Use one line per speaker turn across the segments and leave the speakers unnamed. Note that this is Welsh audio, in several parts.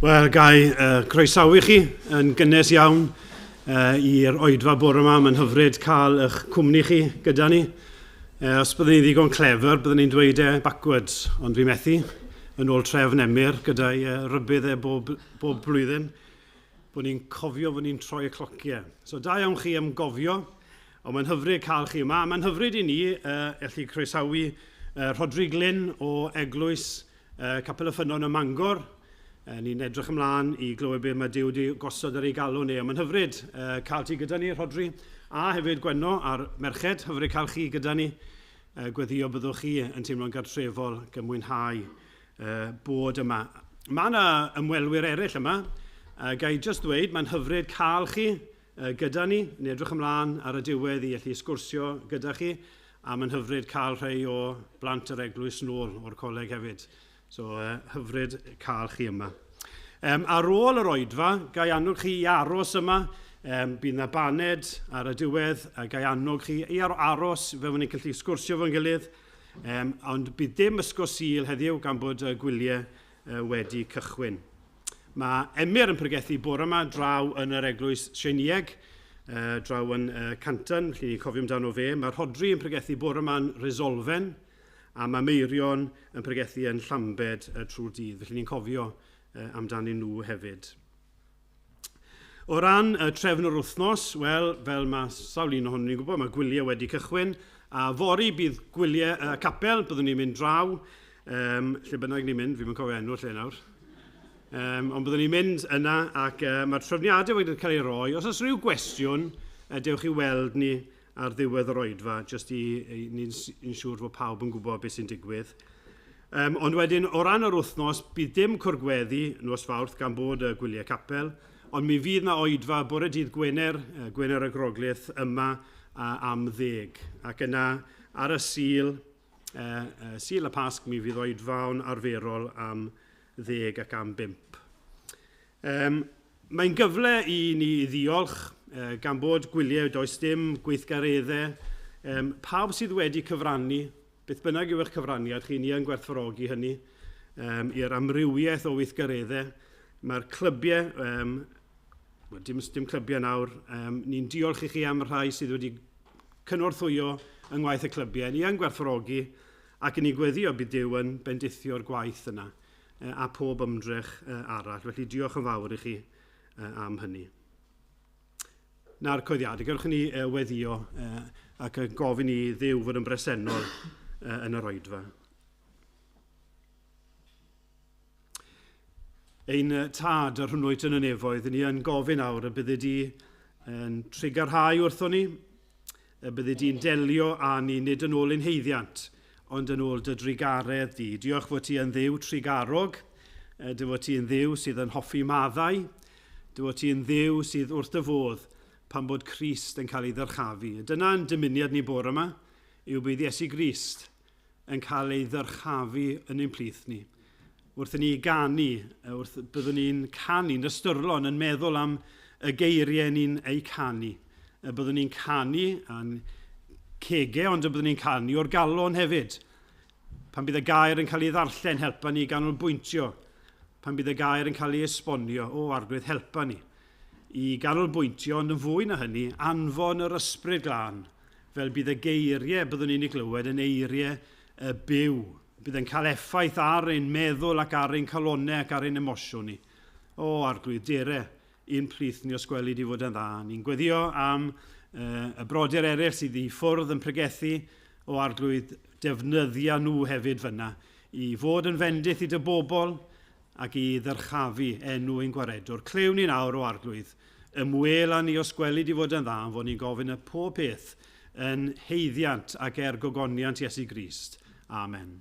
Wel, gai croesawu chi yn gynnes iawn i'r oedfa bore yma. Mae'n hyfryd cael eich cwmni chi gyda ni. Os byddwn ni'n ddigon clefer, byddwn ni'n dweud e backwards, ond fi methu, yn ôl trefn Emyr, gyda'i rybudd e bob, bob blwyddyn, bod ni'n cofio bod ni'n troi y clociau. So da iawn chi am gofio, ond mae'n hyfryd cael chi yma. Mae'n hyfryd i ni allu croesawu Rhodri Glyn o Eglwys Capel y Ffynnon ym Mangor. Ni'n edrych ymlaen i glywed beth mae Duw wedi gosod ar ei galw ni. Mae'n hyfryd cael ti gyda ni, Rhodri, a hefyd Gwenno a'r merched. Hyfryd cael chi gyda ni. Gweddio byddwch chi yn teimlo'n gartrefol ac yn mwynhau bod yma. Mae yna ymwelwyr eraill yma. Ga i jyst ddweud, mae'n hyfryd cael chi gyda ni. Ni'n edrych ymlaen ar y diwedd i allu sgwrsio gyda chi, a mae'n hyfryd cael rhai o blant yr eglwys nôl o'r coleg hefyd. So, hyfryd cael chi yma. Ar ôl yr oedfa, gai annog chi i aros yma. Bydd yna baned ar y diwedd, a gai annog chi i aros fe fod ni'n gallu sgwrsio fo'n gilydd. Ond bydd dim ysgol Sul heddiw gan bod y gwyliau wedi cychwyn. Mae Emyr yn pregethu bore yma draw yn yr eglwys Sieinieg, draw yn Canton, felly ni'n cofio amdano fe. Mae Rhodri yn pregethu bore yma yn Resolfen, a mae Meirion yn pregethu yn Llambed trwy'r dydd, felly ni'n cofio amdanyn nhw hefyd. O ran y trefn yr wythnos, wel, fel mae sawl un ohonon ni'n gwybod, mae gwyliau wedi cychwyn, a fory bydd gwyliau y capel, byddwn ni'n mynd draw, um, lle bynnag ni'n mynd, fi'n cofio enw'r lle nawr. Ond byddwn ni'n mynd yna ac mae'r trefniadau wedi cael eu rhoi. Os oes rhyw gwestiwn, dewch i weld ni ar ddiwedd yr oedfa, jyst i, i ni'n ni siŵr fod pawb yn gwybod beth sy'n digwydd. Ond wedyn, o ran yr wythnos, bydd dim cwrgweddi nos Fawrth gan bod y gwyliau capel, ond mi fydd na oedfa bore dydd Gwener, Gwener y Groglith, yma am ddeg. Ac yna, ar y Sul, Sul y Pasg, mi fydd oedfaon arferol am ddeg ac am bump. Mae'n gyfle i ni ddiolch, gan bod gwyliau does dim gweithgareddau. Pawb sydd wedi cyfrannu, beth bynnag yw eich cyfraniad chi, ni yn gwerthfawrogi hynny, i'r amrywiaeth o weithgareddau. Mae'r clybiau, dim clybiau nawr, ni'n diolch i chi am y rhai sydd wedi cynorthwyo yng ngwaith y clybiau. Ni yn gwerthfawrogi ac yn ni'n gweddio bydd Duw yn bendithio'r gwaith yna a phob ymdrech arall. Felly diolch yn fawr i chi am hynny. Na'r coeddiadau, gewch ni weddio ac gofyn i Dduw fod yn bresennol yn yr oedfa. Ein tad yr hwnnw wyt yn y nefoedd, ni yn gofyn awr y byddi di yn trugarhau wrthon ni, y byddi di'n delio â ni nid yn ôl ein haeddiant, ond yn ôl dy drugaredd di. Diolch fod ti yn Dduw trugarog, dy fod ti yn Dduw sydd yn hoffi maddau, dy fod ti yn Dduw sydd wrth dy fodd pan bod Crist yn cael ei ddyrchafu. Dyna'n dymuniad ni bore yma, yw bydd Iesu Grist yn cael ei ddyrchafu yn ein plith ni. Wrth i ni ganu, wrth byddwn ni'n canu'n ystyrlon, yn meddwl am y geiriau ni'n eu canu. Y byddwn ni'n canu a'n cege, ond y byddwn ni'n canu o'r galon hefyd. Pan bydd y gair yn cael ei ddarllen, helpa ni ganolbwyntio. Pan bydd y gair yn cael ei esbonio, o Arglwydd, helpa ni i ganolbwyntio, ond yn fwy na hynny, anfon yr Ysbryd Glân fel bydd y geiriau byddwn ni'n ei glywed yn eiriau y byw. Bydd yn cael effaith ar ein meddwl ac ar ein calonnau ac ar ein emosiwn ni. O, Arglwydd, dere i'n plith ni os gweli di fod yn dda. Ni'n gweddio am y brodyr eraill sydd i ffwrdd yn pregethu. O, Arglwydd, defnyddia nhw hefyd fyna i fod yn fendith i dy bobl ac i ddyrchafu enw ein Gwaredwr. Clyw ni'n awr, o Arglwydd, Ymwêl â ni os gweli di fod yn dda, am fod ni'n gofyn y pob peth yn haeddiant ac er gogoniant Iesu Grist. Amen.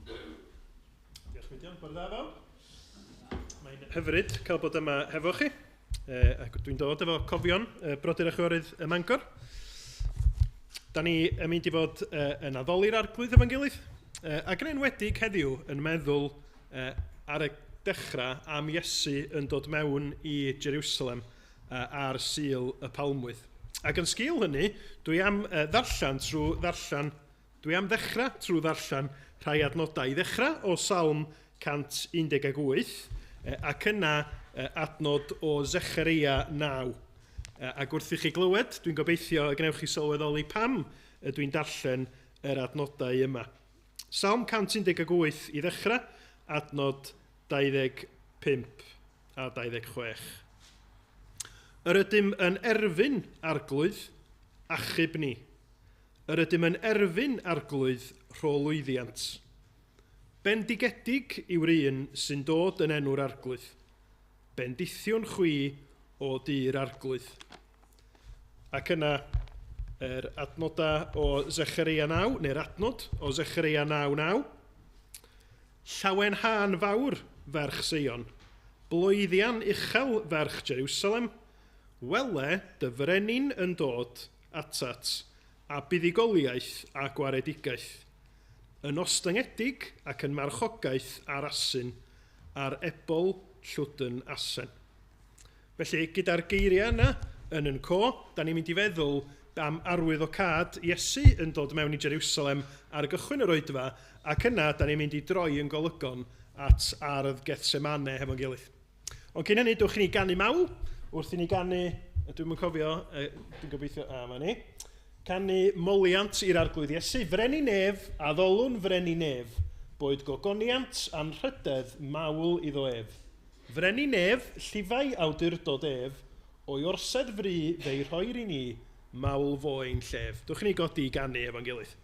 Diolch Midian, bore dda bawb. Mae'n hyfryd cael bod yma hefo chi. E, ac dwi'n dod efo cofion e, brodyr a chwiorydd y Mangor. Da ni yn mynd i fod e, yn addoli'r arglwydd efo'n gilydd. E, ac yn enwedig heddiw yn meddwl ar y dechrau am Iesu yn dod mewn i Jerusalem ar Sul y Palmwydd. Ac yn sgil hynny, dwi am ddarllen trwy ddarllen, dwi am ddechrau trwy ddarllen rhai adnodau. I ddechrau o Salm 118, ac yna adnod o Zechareia 9. Ac wrth i chi glywed, dwi'n gobeithio y gwnewch chi sylweddoli pam dwi'n darllen yr adnodau yma. Salm 118 i ddechrau, adnod 25 a 26. Yr ydym yn erfyn arglwydd, achub ni. Yr ydym yn erfyn arglwydd, rho lwyddiant. Bendigedig yw'r un sy'n dod yn enw'r arglwydd. Bendithiwn chwi o dŷ'r arglwydd. Ac yna, yr adnodau o Zechareia 9, neu'r adnod o Zechareia 9:9. Llawenhân fawr, ferch Seion, bloeddian uchel, ferch Jerusalem, wele dy frenin yn dod atat, a buddugoliaeth a gwaredigaeth, yn ostyngedig ac yn marchogaeth ar asyn, ar ebol llwdyn asen. Felly, gyda'r geiriau yna yn yn co, da ni'n mynd i feddwl am arwyddocâd Iesu yn dod mewn i Jerusalem ar gychwyn yr oedfa, ac yna da ni'n mynd i droi yn golygon at ardd Gethsemane hefo'n gilydd. Ond cyn hynny, dwch i ni ganu mawl. Wrth i ni ganu, dwi'm yn cofio, dwi'n gobeithio, a ma ni, canu moliant i'r arglwydd Iesu, freni nef, addolwn freni nef, boed gogoniant anrhydedd mawl iddo ef. Freni nef, llifai awdurdod ef, o'i orsedd fri fe'i rhoir i ni, mawl foen llef. Dwch i ni godi i ganu efo'n gilydd.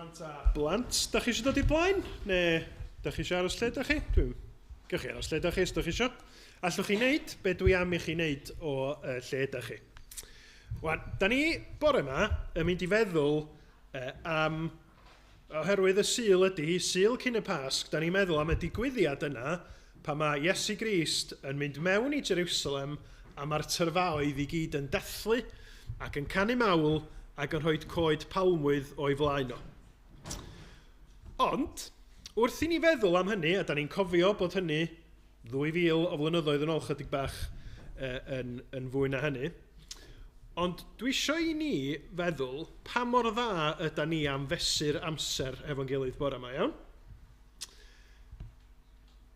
Rwan ta, blant, da chi eisiau dod i'r blaen? Neu da chi eisiau aros lle da chi? Dwi'n... Gewch chi aros lle da chi os da chi eisiau. Allwch chi wneud be dwi am i chi wneud o lle da chi. Wan, da ni bore yma yn mynd i feddwl am, oherwydd y Sul ydy, Sul cyn y Pasg, da ni'n meddwl am y digwyddiad yna pan mae Iesu Grist yn mynd mewn i Jerusalem a mae'r tyrfaoedd i gyd yn dathlu ac yn canu mawl ac yn rhoi coed palmwydd o'i flaen o. Ond, wrth i ni feddwl am hynny, a da ni'n cofio bod hynny 2000 o flynyddoedd yn ôl chydig bach yn, yn fwy na hynny, ond dwi eisiau i ni feddwl pa mor dda yda ni am fesur amser efo'n gilydd bore yma, iawn?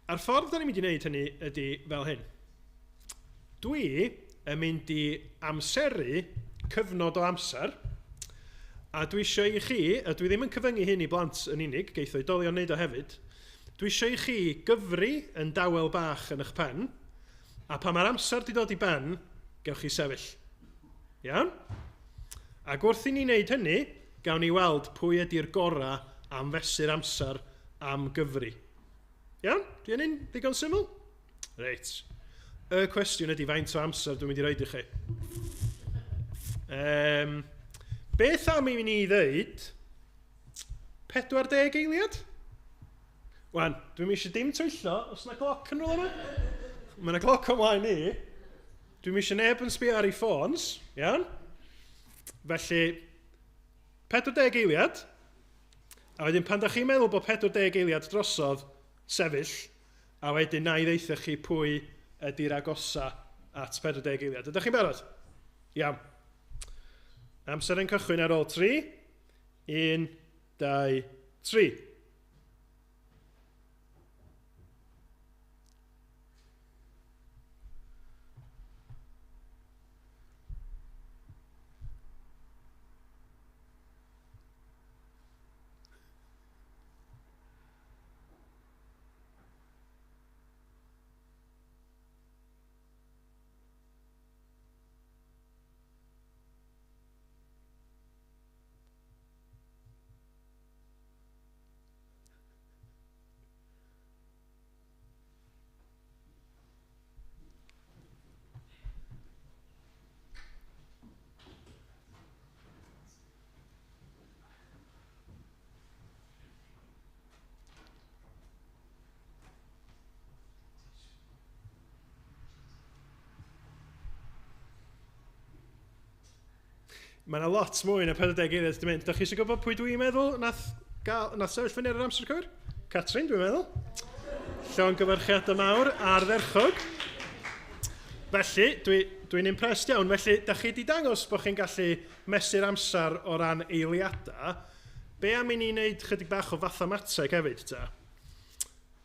A'r ffordd da ni'n mynd i wneud hynny ydy fel hyn. Dwi yn mynd i amseru cyfnod o amser, a dwi eisiau i chi, a dwi ddim yn cyfyngu hyn i blant yn unig, geith oedolion wneud o hefyd, dwi eisiau i chi gyfri yn dawel bach yn eich pen, a pan mae'r amser di dod i ben, gewch chi sefyll. Iawn? Ac wrth i ni wneud hynny, gawn ni weld pwy ydy'r gorau am fesur amser am gyfri. Iawn? Di hynny'n ddigon syml? Reit. Y cwestiwn ydy faint o amser dwi'n mynd i roed i chi. Um, beth am i ni ddeud 40 eiliad? Wan, dwi'n eisiau dim twyllo, os yna gloc yn rhywle yma. Mae yna gloc ymlaen i. Dwi'n eisiau neb yn sbio ar ei ffôns, iawn? Felly, 40 eiliad. A wedyn pan da chi'n meddwl bod 40 eiliad drosodd, sefyll, a wedyn na i ddeitha chi pwy ydy'r agosa at 40 eiliad. Ydych chi'n barod? Iawn. Amser yn cychwyn ar ôl 3, 1, 2, 3. Mae yna lot mwy na 40 eiliad wedi mynd. Da chi eisiau gwybod pwy dwi'n meddwl nath, gael, nath sefyll fyny ar yr amser cywir? Catrin, dwi'n meddwl. Llongyfarchiadau mawr ardderchog. Felly, dwi'n dwi impressed iawn. Felly, da chi wedi dangos bod chi'n gallu mesur amser o ran eiliadau. Be am i ni wneud chydig bach o fathemateg hefyd, ta?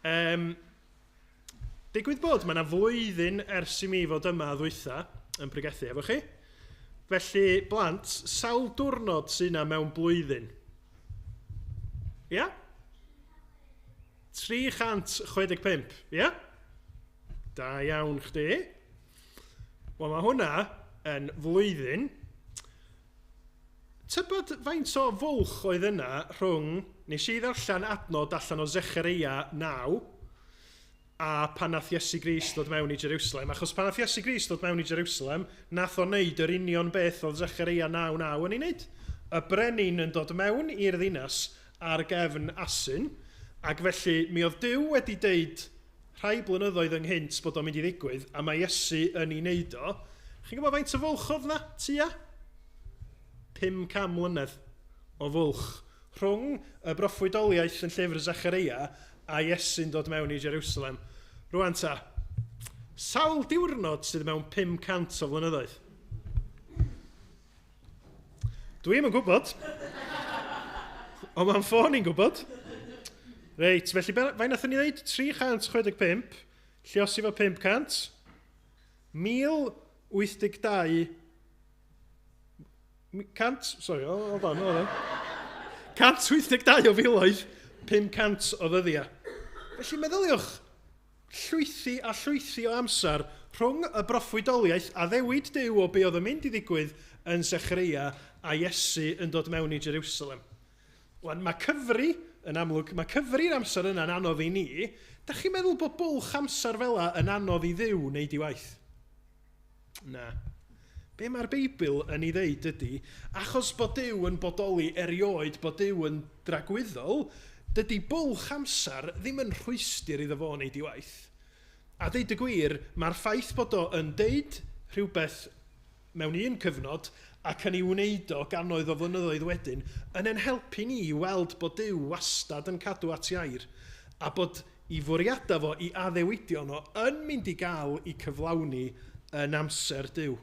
Um, digwydd bod, mae yna flwyddyn ers i mi fod yma ddwytha yn pregethu efo chi. Felly, blant, sawl diwrnod sy'n yna mewn blwyddyn? Ia? Yeah? 365, ia? Yeah? Da iawn chdi. Wel, mae hwnna yn flwyddyn. Tybed faint o fwlch oedd yna rhwng, nes i ddarllen adnod allan o Zechareia 9, a pan nath Iesu Grist ddod mewn i Jerusalem, achos pan nath Iesu Grist ddod mewn i Jerusalem, nath o wneud yr union beth oedd Zechareia 9:9 yn ei wneud. Y brenin yn dod mewn i'r ddinas ar gefn asyn, ac felly mi oedd Duw wedi deud rhai blynyddoedd ynghynt bod o'n mynd i ddigwydd, a mae Iesu yn ei wneud o. Chi'n gwybod faint o fwlch oedd na, tua? 500 mlynedd o fwlch rhwng y broffwydoliaeth yn llyfr Zechareia a Iesu'n dod mewn i Jerusalem. Rwan ta, sawl diwrnod sydd mewn 500 o flynyddoedd? Dwi'm yn gwybod. Ond mae'n ffôn i'n gwybod. Reit, felly faint nathon ni ddeud? 365, lliosi fo 500, 1082, 100, sorry, hold on, hold on. 182 o filoedd, 500 o ddyddiau. Felly meddyliwch, llwythi a llwythi o amser rhwng y broffwydoliaeth addewid Duw o be oedd yn mynd i ddigwydd yn Sechareia a Iesu yn dod mewn i Jerusalem. Wan, mae cyfri, yn amlwg, mae cyfri'r amser yna'n anodd i ni. Da chi'n meddwl bod bwlch amser fel yna yn anodd i Dduw wneud i waith? Na. Be mae'r Beibl yn ei ddeud ydy, achos bod Duw yn bodoli erioed, bod Duw yn dragwyddol, dydy bwlch amser ddim yn rhwystr iddo fo wneud i waith. A deud y gwir, mae'r ffaith bod o yn deud rhywbeth mewn un cyfnod ac yn ei wneud o gannoedd o flynyddoedd wedyn, yn ein helpu ni i weld bod Duw wastad yn cadw at ei air, a bod i fwriadau fo, i addewidion o, yn mynd i gael i cyflawni yn amser Duw.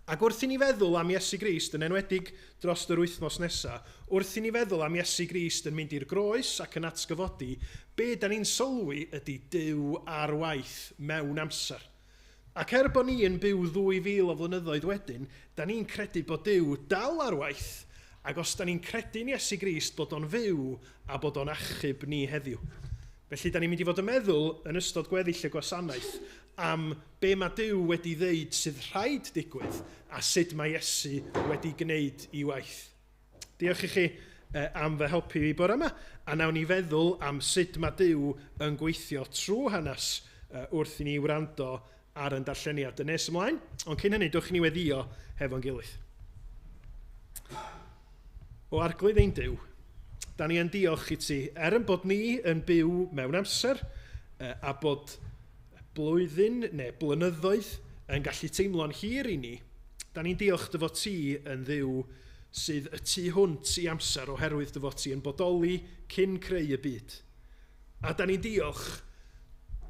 Ac wrth i ni feddwl am Iesu Grist, yn enwedig dros yr wythnos nesaf, wrth i ni feddwl am Iesu Grist yn mynd i'r groes ac yn atgyfodi, be da ni'n sylwi ydy Duw ar waith mewn amser. Ac er bod ni yn byw 2000 o flynyddoedd wedyn, da ni'n credu bod Duw dal ar waith, ac os da ni'n credu'n Iesu Grist bod o'n fyw a bod o'n achub ni heddiw. Felly, da ni'n mynd i fod yn meddwl yn ystod gweddill y gwasanaeth am be mae Duw wedi ddeud sydd rhaid digwydd a sut mae Iesu wedi gwneud i waith. Diolch i chi am fy helpu i bore yma, a nawn ni feddwl am sut mae Duw yn gweithio trwy hanes wrth i ni wrando ar yn darlleniad yn nes ymlaen. Ond cyn hynny, dewch i ni weddio hefo'n gilydd. O Arglwydd ein Duw, da ni yn diolch i ti, er yn bod ni yn byw mewn amser a bod blwyddyn neu blynyddoedd yn gallu teimlo'n hir i ni, da ni'n diolch dy fod ti yn Dduw sydd y tu hwnt i amser oherwydd dy fod ti yn bodoli cyn creu y byd. A da ni'n diolch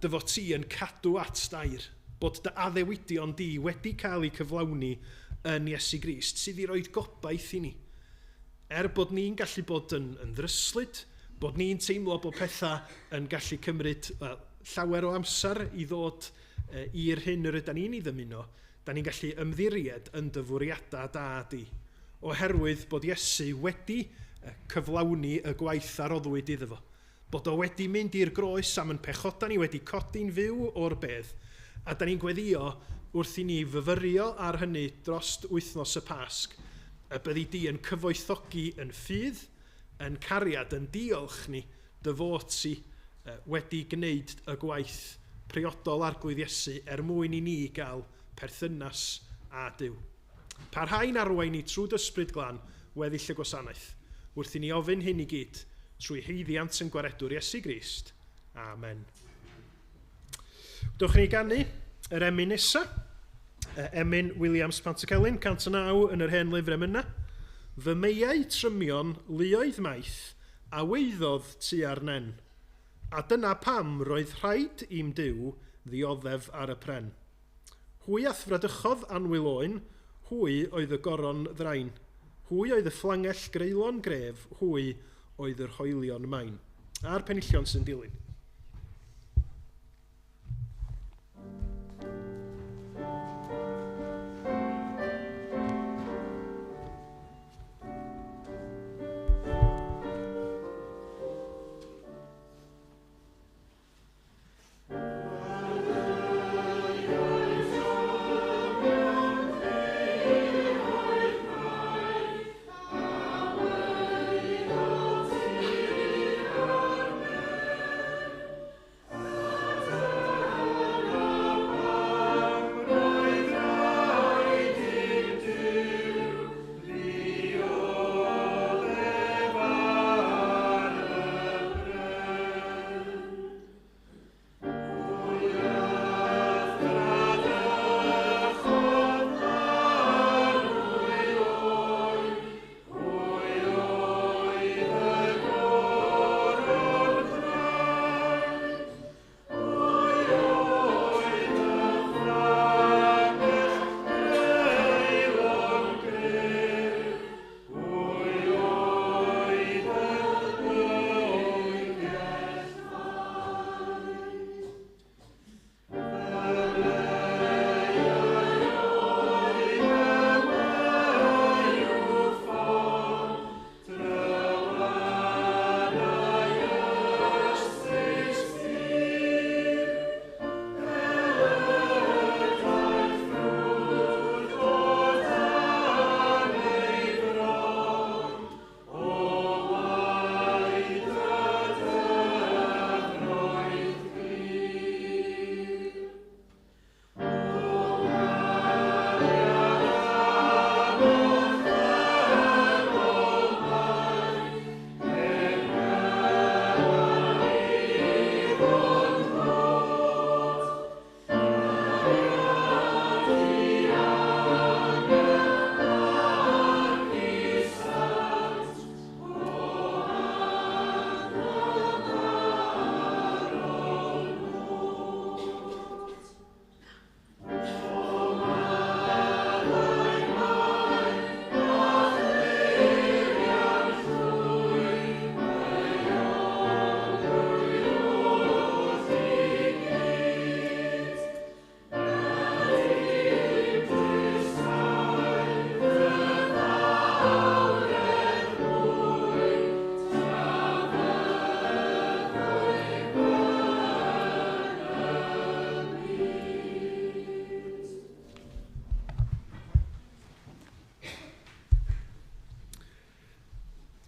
dy fod ti yn cadw at dair, bod dy addewidion di wedi cael eu cyflawni yn Iesu Grist, sydd i roed gobaith i ni. Er bod ni'n gallu bod yn ddryslyd, bod ni'n teimlo bod pethau yn gallu cymryd llawer o amser i ddod i'r hyn yr ydan ni'n ei ddymuno, da ni'n gallu ymddiried yn dy fwriadau da di, oherwydd bod Iesu wedi cyflawni y gwaith a roddwyd iddo fo. Bod o wedi mynd i'r groes am yn pechodau ni, wedi codi'n fyw o'r bedd, a da ni'n gweddio wrth i ni fyfyrio ar hynny dros wythnos y Pasg, y byddi di yn cyfoethogi yn ffydd, yn cariad, yn diolch ni, dy fod ti wedi gwneud y gwaith priodol Arglwydd Iesu er mwyn i ni gael perthynas â Duw. Parhau'n arwain ni trwy dy Ysbryd Glân weddill y gwasanaeth, wrth i ni ofyn hyn i gyd, trwy haeddiant yn gwaredwr Iesu Grist. Amen. Dewch ni ganu yr emyn nesaf. Emyn Williams Pantycelyn, 109 yn yr hen lyfr emynau. Fy meiau trymion luoedd maith a weiddodd tua'r nen. A dyna pam roedd rhaid i'm Duw ddioddef ar y pren. Hwy a'th fradychodd annwyl oen, hwy oedd y goron ddrain. Hwy oedd y fflangell greulon gref, hwy oedd yr hoelion main. A'r penillion sy'n dilyn.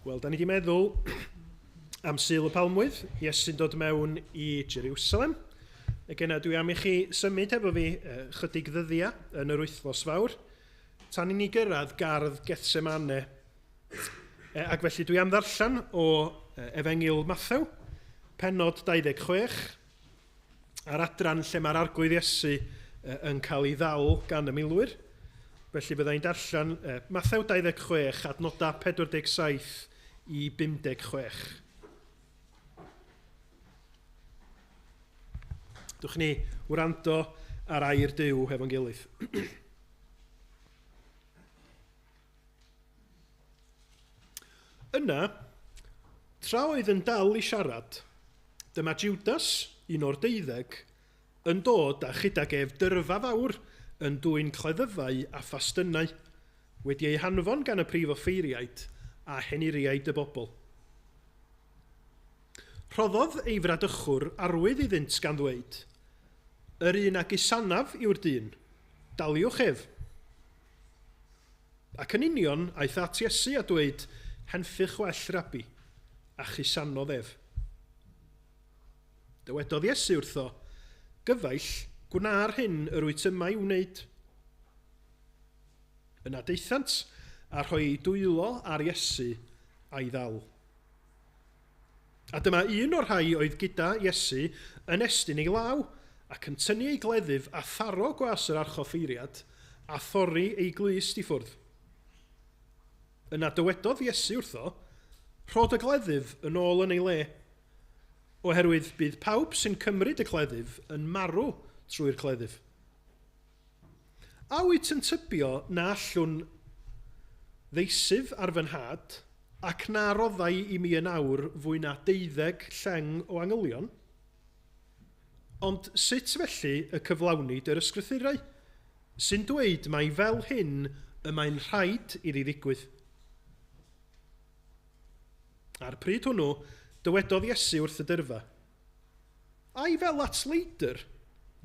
Wel, da ni wedi meddwl am Sul y Palmwydd, Iesu'n dod mewn i Jerusalem. Ac yna dwi am i chi symud hefo fi chydig ddyddiau yn yr wythnos fawr, tan i ni gyrraedd gardd Gethsemane. Ac felly dwi am ddarllen o Efengyl Mathew, pennod 26, a'r adran lle mae'r Arglwydd Iesu yn cael ei ddal gan y milwyr. Felly byddai'n darllen Mathew 26, adnodau 47 i 56. Dwch ni wrando ar air Duw hefo'n gilydd. Yna, tra oedd yn dal i siarad, dyma Judas, un o'r deuddeg, yn dod a chydag ef dyrfa fawr yn dwyn cleddyfau a phastynau, wedi eu hanfon gan y prif offeiriaid a henuriaid y bobl. Rhoddodd ei fradychwr arwydd iddynt gan ddweud, Yr un a gusanaf yw'r dyn, daliwch ef. Ac yn union, aeth at Iesu a dweud, Henffych well, Rabbi, a chusanodd ef. Dywedodd Iesu wrtho, Gyfaill, gwna'r hyn yr wyt yma i'w wneud. Yna daethant a rhoi eu dwylo ar Iesu a'i ddal. A dyma un o'r rhai oedd gyda Iesu yn estyn ei law, ac yn tynnu ei gleddyf a tharo gwas yr archoffeiriad, a thorri ei glust i ffwrdd. Yna dywedodd Iesu wrtho, Rho dy gleddyf yn ôl yn ei le, oherwydd bydd pawb sy'n cymryd y cleddyf yn marw trwy'r cleddyf. A wyt yn tybio na allwn ddeisyf ar fy nhad, ac na roddai i mi yn awr fwy na deuddeg lleng o angylion? Ond sut felly y cyflawnid yr ysgrythurau, sy'n dweud mai fel hyn y mae'n rhaid iddi ddigwydd? A'r pryd hwnnw, dywedodd Iesu wrth y dyrfa, Ai fel at leidr,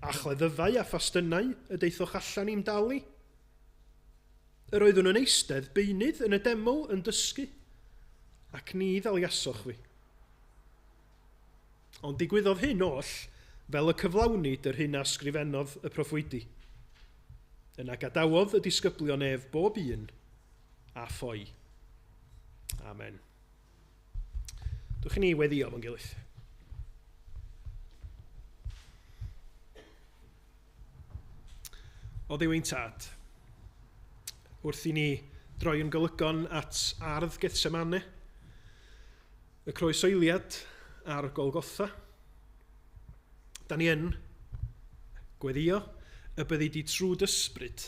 a chleddyfau a phastynau y daethoch allan i'm dal i? Yr oeddwn yn eistedd beunydd yn y deml yn dysgu, ac ni ddaliasoch fi. Ond digwyddodd hyn oll fel y cyflawnid yr hyn a ysgrifennodd y proffwydi. Yna gadawodd y disgyblion ef bob un, a ffoi. Amen. Dwch i ni weddio fo'n gilydd. O Dduw ein Tad, wrth i ni droi yn golygon at ardd Gethsemane, y croesoeliad a'r Golgotha, da ni yn gweddio y byddi di trwy dysbryd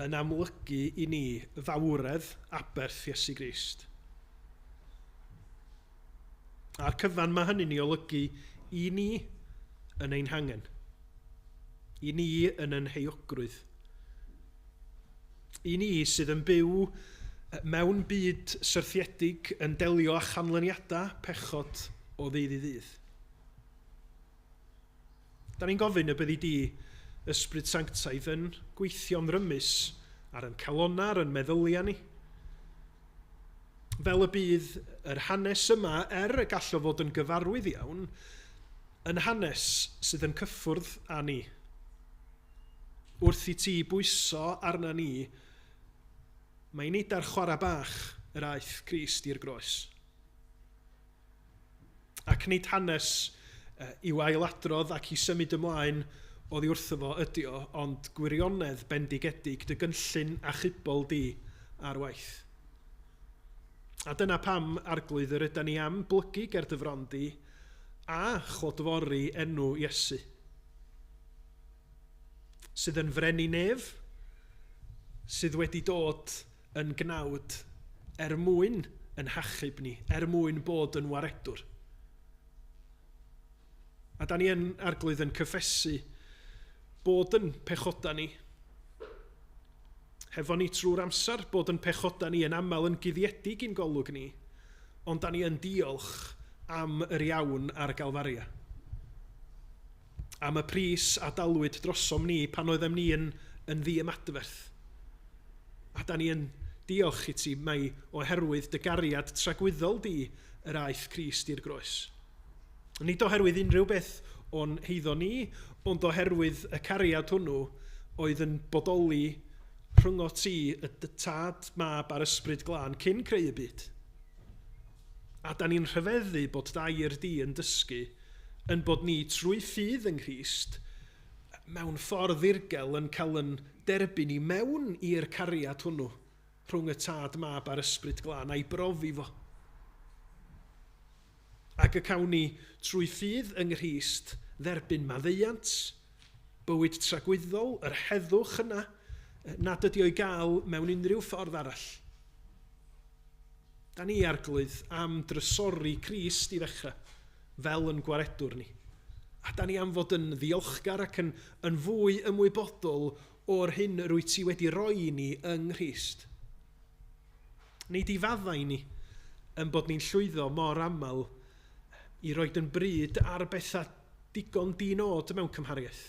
yn amlygu i ni fawredd aberth Iesu Grist. A'r cyfan mae hynny'n ei olygu i ni yn ein hangen. I ni yn yn heuogrwydd. I ni sydd yn byw mewn byd syrthiedig yn delio â chanlyniadau pechod o ddydd i ddydd. Da ni'n gofyn y byddi di, Ysbryd Sanctaidd, yn gweithio'n rymus ar yn calonnau, ar yn meddyliau ni. Fel y bydd yr hanes yma, er y gallo fod yn gyfarwydd iawn, yn hanes sydd yn cyffwrdd â ni. Wrth i ti bwyso arna ni, mae nid ar chwarae bach yr aeth Crist i'r groes. Ac nid hanes i'w ailadrodd ac i symud ymlaen oddi wrtho fo ydi o, ond gwirionedd bendigedig dy gynllun achubol di ar waith. A dyna pam, Arglwydd, yr ydan ni am blygu ger dy fron di a chlodfori enw Iesu, sydd yn frenin nef, sydd wedi dod yn gnawd er mwyn yn hachub ni, er mwyn bod yn waredwr. A da ni yn Arglwydd yn cyffesu bod yn pechoda ni, hefo ni trwy'r amser, bod yn pechoda ni yn aml yn guddiedig i'n golwg ni, ond da ni yn diolch am yr iawn ar Galfaria. Am y pris a dalwyd drosom ni pan oeddem ni yn, yn ddiymadferth. A da ni yn Diolch i ti mai oherwydd dy gariad tragwyddol di yr aeth Crist i'r groes. Nid oherwydd unrhyw beth o'n heiddo ni, ond oherwydd y cariad hwnnw oedd yn bodoli rhyngot ti, y Tad, Mab a'r Ysbryd Glân cyn creu y byd. A da ni'n rhyfeddu bod dair di yn dysgu yn bod ni trwy ffydd yng Nghrist mewn ffordd ddirgel yn cael yn derbyn i mewn i'r cariad hwnnw rhwng y Tad, Mab a'r Ysbryd Glân a'i brofi fo. Ac y cawn ni trwy ffydd yng Nghrist dderbyn maddeuant, bywyd tragwyddol, yr heddwch yna, nad ydy o'i gael mewn unrhyw ffordd arall. Da ni, Arglwydd, am drysori Crist i ddechrau, fel yn gwaredwr ni. A da ni am fod yn ddiolchgar ac yn fwy ymwybodol o'r hyn yr wyt ti wedi roi i ni yng Nghrist. Nid i faddau ni yn bod ni'n llwyddo mor aml i roed yn bryd ar bethau digon di-nod mewn cymhariaeth.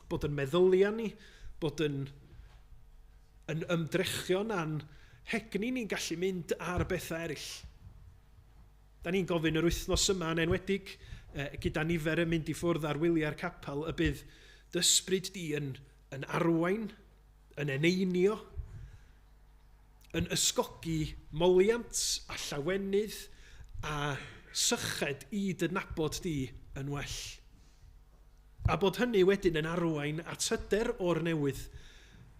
Bod yn meddyliau ni, bod yn ymdrechion a'n hegni ni'n gallu mynd ar bethau eraill. Da ni'n gofyn yr wythnos yma yn enwedig, gyda nifer yn mynd i ffwrdd ar wyliau'r capel, y bydd d'ysbryd di yn arwain, yn eneinio, yn ysgogi moliant a llawenydd a syched i dy nabod di yn well. A bod hynny wedyn yn arwain at hyder o'r newydd.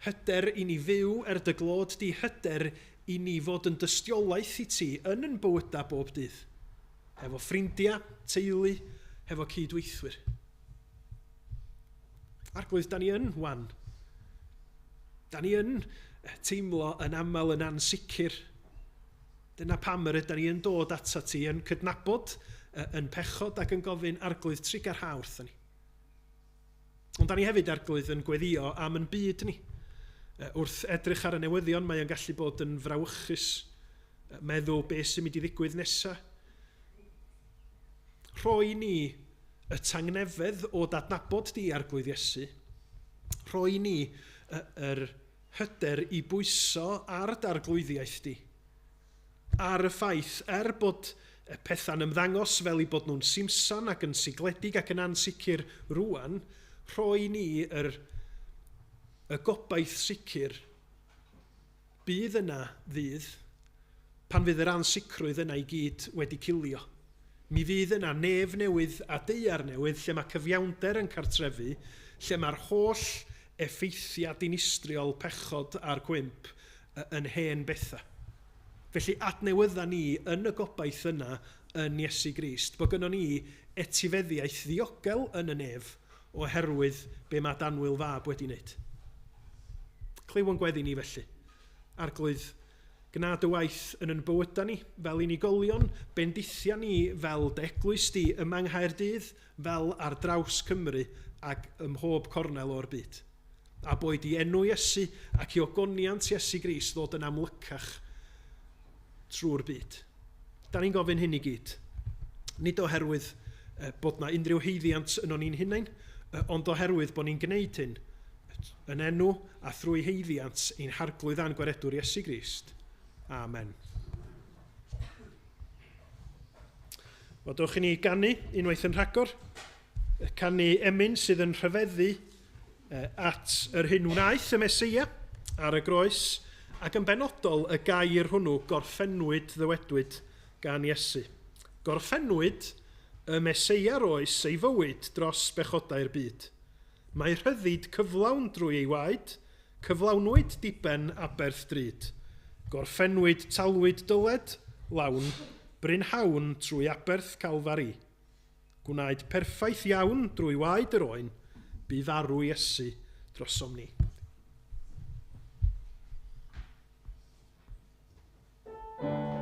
Hyder i ni fyw er dy glod di, hyder i ni fod yn dystiolaeth i ti yn yn bywydau bob dydd. Hefo ffrindiau, teulu, hefo cydweithwyr. Arglwydd, da ni yn wan. Da ni yn teimlo yn aml yn ansicr. Dyna pam yr ydyn ni yn dod atat ti yn cydnabod yn pechod ac yn gofyn Arglwydd trugarha wrthon ni. Ond da ni hefyd, Arglwydd, yn gweddio am yn byd ni. Wrth edrych ar y newyddion, mae o'n gallu bod yn frawychus, meddwl beth sy'n mynd i ddigwydd nesaf. Rhoi ni y tangnefedd o dadnabod di, Arglwydd Iesu. Rhoi ni yr hyder i bwyso ar darglwyddiaeth di. Ar y ffaith, er bod y pethau'n ymddangos fel i bod nhw'n simsan ac yn sigledig ac yn ansicr rwan, rhoi ni y gobaith sicr bydd yna ddydd pan fydd yr ansicrwydd yna i gyd wedi cilio. Mi fydd yna nef newydd a daear newydd lle mae cyfiawnder yn cartrefu, lle mae'r holl effeithiau dinistriol pechod a'r gwymp yn hen bethau. Felly adnewydda ni yn y gobaith yna yn Iesu Grist, bod gynnon ni etifeddiaeth ddiogel yn y nef oherwydd be mae Danwyl fab wedi wneud. Clyw yn gweddi ni felly. Arglwydd, gwna dy waith yn yn bywydau ni fel unigolion, bendithia ni fel dy eglwys di yma yng Nghaerdydd, fel ar draws Cymru ac ym mhob cornel o'r byd. A boed i enw Iesu ac i ogoniant Iesu Grist ddod yn amlycach trwy'r byd. Da ni'n gofyn hyn i gyd. Nid oherwydd bod na unrhyw haeddiant yno ni'n hunain, ond oherwydd bod ni'n gwneud hyn yn enw a thrwy haeddiant ein Harglwydd a'n Gwaredwr Iesu Grist. Amen. Wel, dewch i ni ganu unwaith yn rhagor. Canu emyn sydd yn rhyfeddu at yr hyn wnaeth y Meseia ar y groes, ac yn benodol y gair hwnnw gorffennwyd ddywedwyd gan Iesu. Gorffennwyd y Meseia roes ei fywyd dros bechodau'r byd. Mae rhyddid cyflawn drwy ei waed, cyflawnwyd diben aberth drud. Gorffennwyd talwyd dyled lawn, brynhawn trwy aberth Calfari. Gwnaed perffaith iawn drwy waed yr oen, bu farw Iesu drosom ni.
Bye.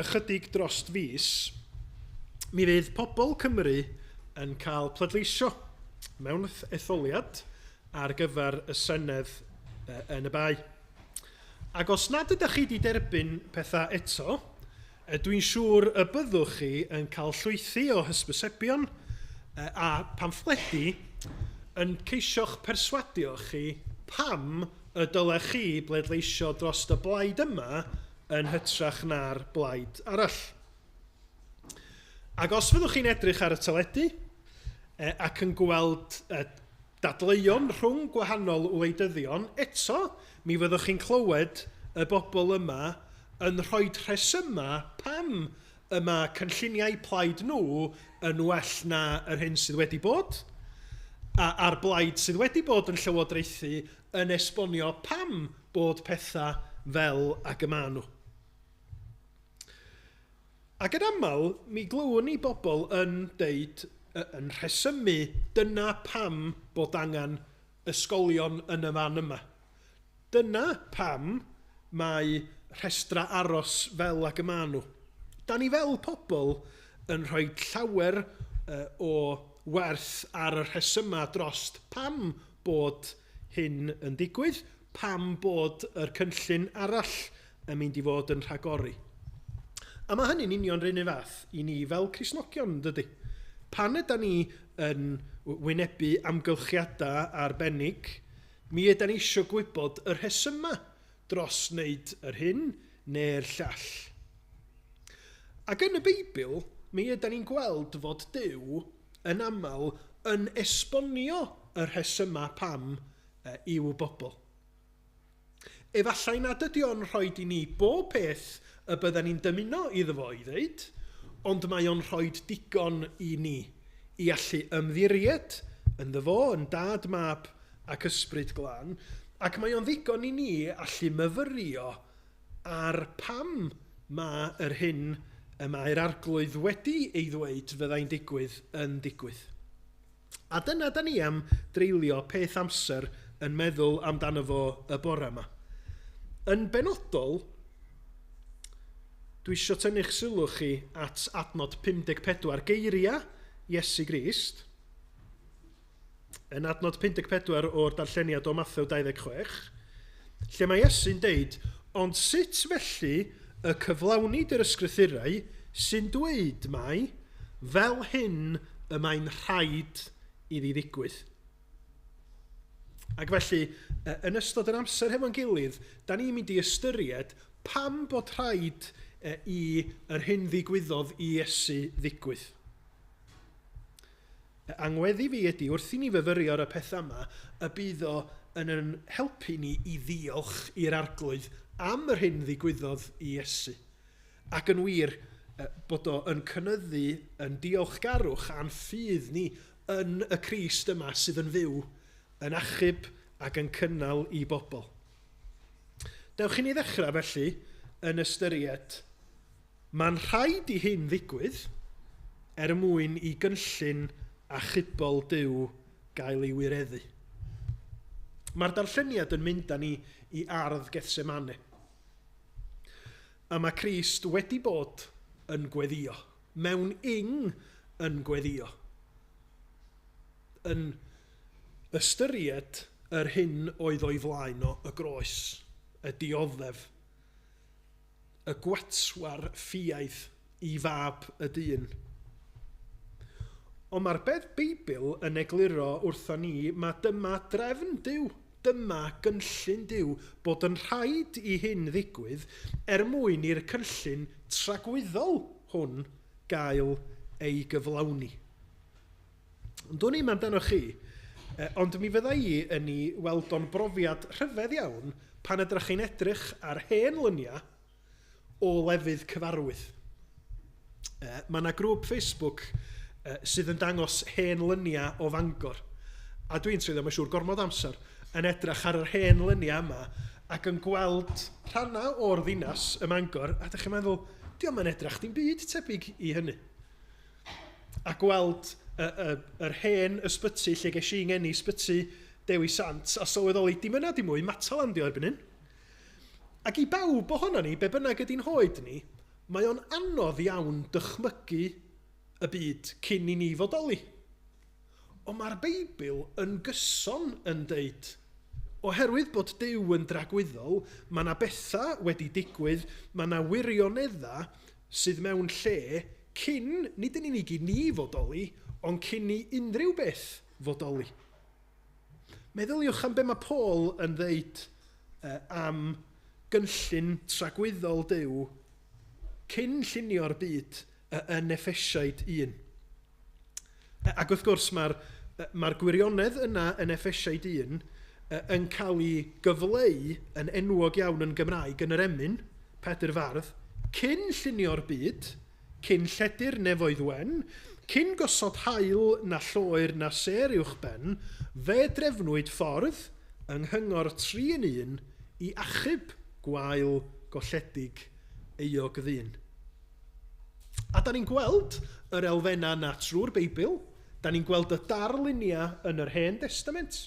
ychydig drost fis, mi fydd pobl Cymru yn cael pleidleisio mewn etholiad ar gyfer y Senedd yn y Bae. Ac os nad ydych chi wedi derbyn pethau eto, dwi'n siŵr y byddwch chi yn cael llwythi o hysbysebion a pamffledi yn ceisio'ch perswadio chi pam y dylech chi bleidleisio dros y blaid yma yn hytrach na'r blaid arall. Ac os fyddwch chi'n edrych ar y teledu ac yn gweld dadleuon rhwng gwahanol wleidyddion, eto, mi fyddwch chi'n clywed y bobl yma yn rhoi rhesymau pam y mae cynlluniau plaid nhw yn well na yr hyn sydd wedi bod, a, a'r blaid sydd wedi bod yn llywodraethu yn esbonio pam bod pethau fel ag y maen nhw. Ac yn aml, mi glywwn ni bobl yn deud, yn rhesymu, dyna pam bod angen ysgolion yn y fan yma. Dyna pam mae rhestrau aros fel ag y maen nhw. Da ni fel pobl yn rhoi llawer o werth ar y rhesymau drost pam bod hyn yn digwydd, pam bod yr cynllun arall yn mynd i fod yn rhagori. A mae hynny'n union rhywun un fath i ni fel Cristnogion, dydy? Pan yda ni yn wynebu amgylchiadau arbennig, mi yda ni eisiau gwybod y rhesymau dros wneud yr hyn neu'r llall. Ac yn y Beibl, mi yda ni'n gweld fod Duw yn aml yn esbonio y rhesymau pam i'w bobl. Efallai nad ydy o'n rhoi i ni bob peth y bydden ni'n dymuno iddo fo ei ddeud, ond mae o'n rhoi digon i ni i allu ymddiried ynddo fo, yn Dad, Mab ac Ysbryd Glân, ac mae o'n ddigon i ni allu myfyrio ar pam mae yr hyn y mae'r Arglwydd wedi ei ddweud fyddai'n digwydd yn digwydd. A dyna da ni am dreulio peth amser yn meddwl amdano fo y bore yma. Yn benodol, dwi eisiau tynnu'ch sylw chi at adnod 54 geiriau Iesu Grist. Yn adnod 54 o'r darlleniad o Mathew 26, lle mae Iesu'n deud, ond sut felly y cyflawnid yr ysgrythurau sy'n dweud mai fel hyn y mae'n rhaid iddi ddigwydd. Ac felly, yn ystod yr amser hefo'n gilydd, da ni'n mynd i ystyried pam bod rhaid i yr hyn ddigwyddodd i Iesu ddigwydd. Angweddi fi ydy, wrth i ni fyfyrio ar y pethau yma, y bydd o yn yn helpu ni i ddiolch i'r Arglwydd am yr hyn ddigwyddodd i Iesu. Ac yn wir, bod o yn cynyddu yn diolchgarwch a'n ffydd ni yn y Crist yma sydd yn fyw, yn achub ac yn cynnal i bobl. Dewch i ni ddechrau felly yn ystyried Mae'n rhaid i hyn ddigwydd er mwyn i gynllun achubol Duw gael ei wireddu. Mae'r darlleniad yn mynd â ni i ardd Gethsemane. A mae Crist wedi bod yn gweddio, mewn ing yn gweddio, yn ystyried yr hyn oedd o'i flaen o, y groes, y dioddef, y gwatwar ffiaidd i fab y dyn. Ond mae'r Beibl yn egluro wrthon ni mae dyma drefn Duw, dyma gynllun Duw, bod yn rhaid i hyn ddigwydd er mwyn i'r cynllun tragwyddol hwn gael ei gyflawni. Ond dwn i'm amdanoch chi, ond mi fydda i yn ei weld o'n brofiad rhyfedd iawn pan ydych chi'n edrych ar hen luniau o lefydd cyfarwydd. Mae yna grŵp Facebook sydd yn dangos hen luniau o Fangor. A dwi'n treulio, mae'n siŵr, gormod amser yn edrych ar yr hen luniau yma ac yn gweld rhannau o'r ddinas ym Mangor, a dych chi'n meddwl, dio'm yn edrych dim byd tebyg i hynny. A gweld y, y, yr hen ysbyty lle ges i ngeni, ysbyty Dewi Sant, a sylweddoli, dim yna dim mwy, Matalan dio erbyn hyn. Ac i bawb ohono ni, be bynnag ydy'n hoed ni, Mae o'n anodd iawn dychmygu y byd cyn i ni fodoli. Ond mae'r Beibl yn gyson yn deud, oherwydd bod Duw yn dragwyddol, mae yna bethau wedi digwydd, mae yna wirioneddau sydd mewn lle cyn, nid yn unig i ni fodoli, ond cyn i unrhyw beth fodoli. Meddyliwch am be mae Paul yn ddeud am gynllun tragwyddol Duw cyn llunio'r byd yn Effesiaid 1. Ac wrth gwrs mae'r mae gwirionedd yna yn Effesiaid 1 yn cael ei gyfleu yn enwog iawn yn Gymraeg yn yr emyn, Pedr Fardd, cyn llunio'r byd, cyn lledu'r nefoedd wen, cyn gosod haul na lloer na sêr uwch ben, fe drefnwyd ffordd yng nghyngor tri yn un i achub gwael golledig euog ddyn. A da ni'n gweld yr elfennau yna trwy'r Beibl, da ni'n gweld y darluniau yn yr Hen Destament,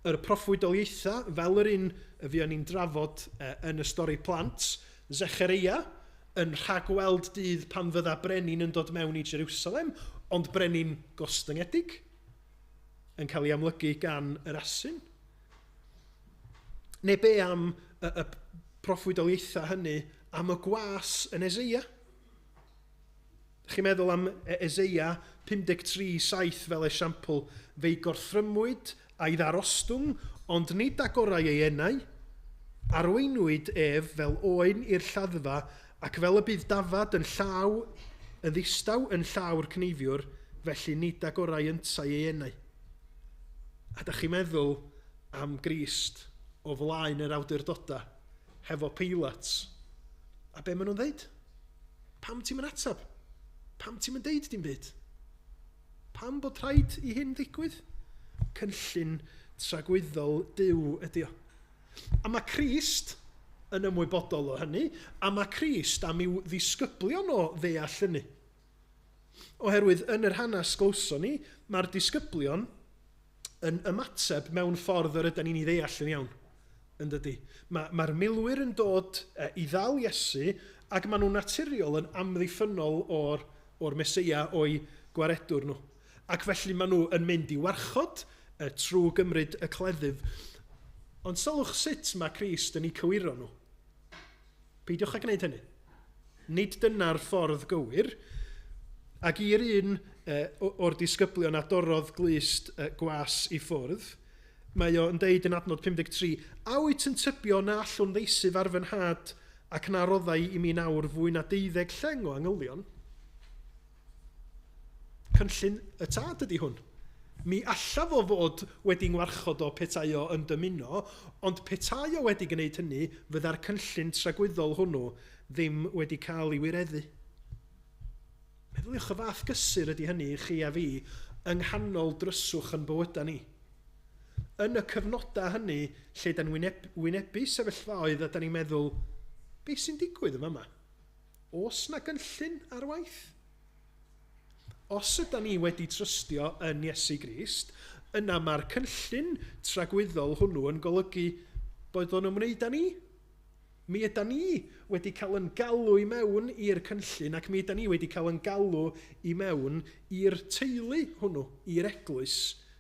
yr proffwydoliaethau fel yr un y fuon ni'n drafod yn y stori plant, Zechereia, yn rhagweld dydd pan fydda brenin yn dod mewn i Jerusalem, ond brenin gostyngedig, yn cael ei amlygu gan yr asyn. Neu be am y, y proffwydoliaethau hynny am y gwas yn Eseia? Chi'n meddwl am Eseia 53:7 fel esiampl, fe'i gorthrymwyd a'i ddarostwng, ond nid agorau ei enau. Arweinwyd ef fel oen i'r lladdfa, ac fel y bydd dafad yn llaw yn ddistaw yn llaw'r cneifiwr, felly nid agorau yntau ei enau. A da chi'n meddwl am Grist o flaen yr awdurdodau hefo Peilat. A be maen nhw'n dweud? Pam ti'n mynd atab? Pam ti'n mynd deud dim byd? Pam bod rhaid i hyn ddigwydd? Cynllun tragwyddol Duw ydy o. A mae Crist yn ymwybodol o hynny, a mae Crist am i'w ddisgyblion o ddeall hynny. Oherwydd yn yr hanes glywson ni, mae'r disgyblion yn ymateb mewn ffordd yr ydan ni'n ei ddeall yn iawn. Yn dydy? Mae'r ma milwyr yn dod i ddal Iesu ac maen nhw'n naturiol yn amddiffynnol o'r, or Meseia o'i gwaredwr nhw. Ac felly maen nhw yn mynd i warchod trwy gymryd y cleddyf. Ond sylwch sut mae Crist yn eu cywiro nhw. Peidiwch â gwneud hynny. Nid dyna'r ffordd gywir. Ac i'r un o'r disgyblion a dorrodd glust gwas i ffwrdd, mae o yn deud yn adnod 53, A wyt yn tybio na allwn ddeisyf ar fy nhad ac na roddai i mi nawr fwy na deuddeg lleng o angylion? Cynllun y tad ydy hwn. Mi allaf o fod wedi ngwarchod o petai o yn dymuno, ond petai o wedi gwneud hynny, fydda'r cynllun tragwyddol hwnnw ddim wedi cael ei wireddu. Meddyliwch y fath gysur ydy hynny i chi a fi yng nghanol dryswch yn bywydau ni. Yn y cyfnodau hynny lle da ni'n wynebu sefyllfaoedd a da ni'n meddwl, beth sy'n digwydd yn fama? Oes na gynllun ar waith? Os yda ni wedi trystio yn Iesu Grist, yna mae'r cynllun tragwyddol hwnnw yn golygu bod o'n ymwneud â ni. Mi yda ni wedi cael yn galw i mewn i'r cynllun ac mi yda ni wedi cael yn galw i mewn i'r teulu hwnnw, i'r eglwys,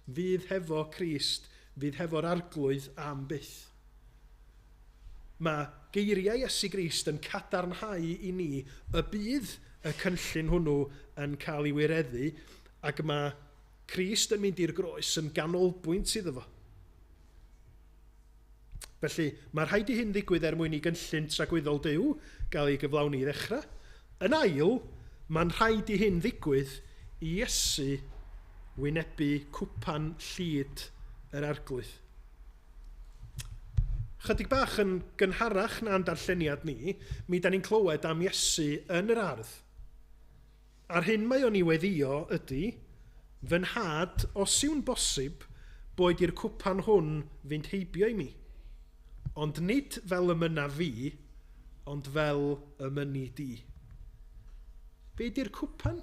fydd hefo Crist, fydd hefo'r arglwydd am byth. Mae geiriau Iesu Grist yn cadarnhau i ni y bydd y cynllun hwnnw yn cael ei wireddu ac mae Crist yn mynd i'r groes yn ganolbwynt iddo fo. Felly, mae rhaid i hyn ddigwydd er mwyn i gynllun tragwyddol Duw gael ei gyflawni i ddechrau. Yn ail, mae'n rhaid i hyn ddigwydd i Iesu wynebu cwpan llid yr arglwydd. Chydig bach yn gynharach na'n darlleniad ni, mi da ni'n clywed am Iesu yn yr ardd. A'r hyn mae o'n i weddio ydy, fy nhad, os yw'n bosib, boed i'r cwpan hwn fynd heibio i mi. Ond nid fel y mynna fi, ond fel y mynni di. Be di'r cwpan?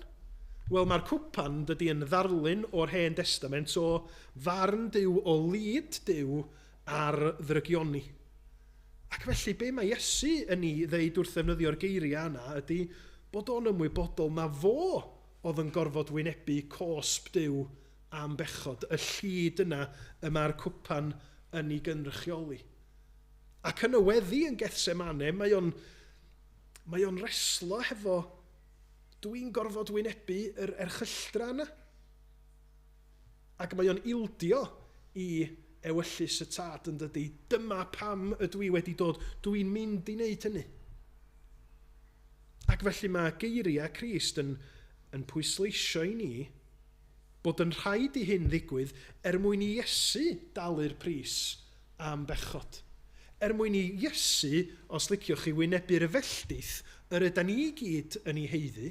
Wel, mae'r cwpan, dydy, yn ddarlun o'r Hen Destament o farn Duw, o lid Duw ar ddrygioni. Ac felly, be mae Iesu yn ei ddeud wrth ddefnyddio'r geiriau yna ydy bod o'n ymwybodol na fo oedd yn gorfod wynebu cosb Duw am bechod, y llid yna y mae'r cwpan yn ei gynrychioli. Ac yn y weddi yn Gethsemane, mae o'n, mae o'n reslo hefo dwi'n gorfod wynebu yr erchylltra yna. Ac mae o'n ildio i ewyllys y Tad yn dydy. Dyma pam ydw i wedi dod. Dwi'n mynd i wneud hynny. Ac felly mae geiriau Crist yn, yn pwysleisio i ni bod yn rhaid i hyn ddigwydd er mwyn i Iesu dalu'r pris am bechod. Er mwyn i Iesu, os liciwch chi, wynebu'r felldith yr ydan ni i gyd yn ei haeddu,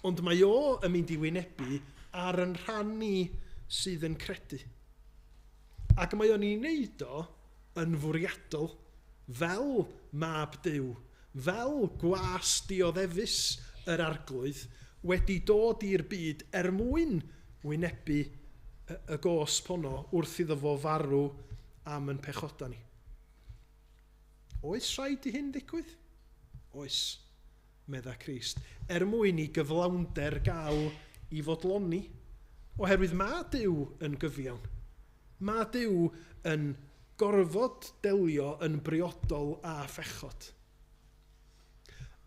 ond mae o yn mynd i wynebu ar yn rhan ni sydd yn credu. Ac mae o'n ei wneud o yn fwriadol, fel mab Duw, fel gwas dioddefus yr Arglwydd, wedi dod i'r byd er mwyn wynebu y gosb honno wrth iddo fo farw am yn pechoda ni. Oes rhaid i hyn ddigwydd? Oes, medda Crist, er mwyn i gyflawnder gael i fodloni, oherwydd mae Duw yn gyfiawn. Mae Duw yn gorfod delio yn briodol â phechod.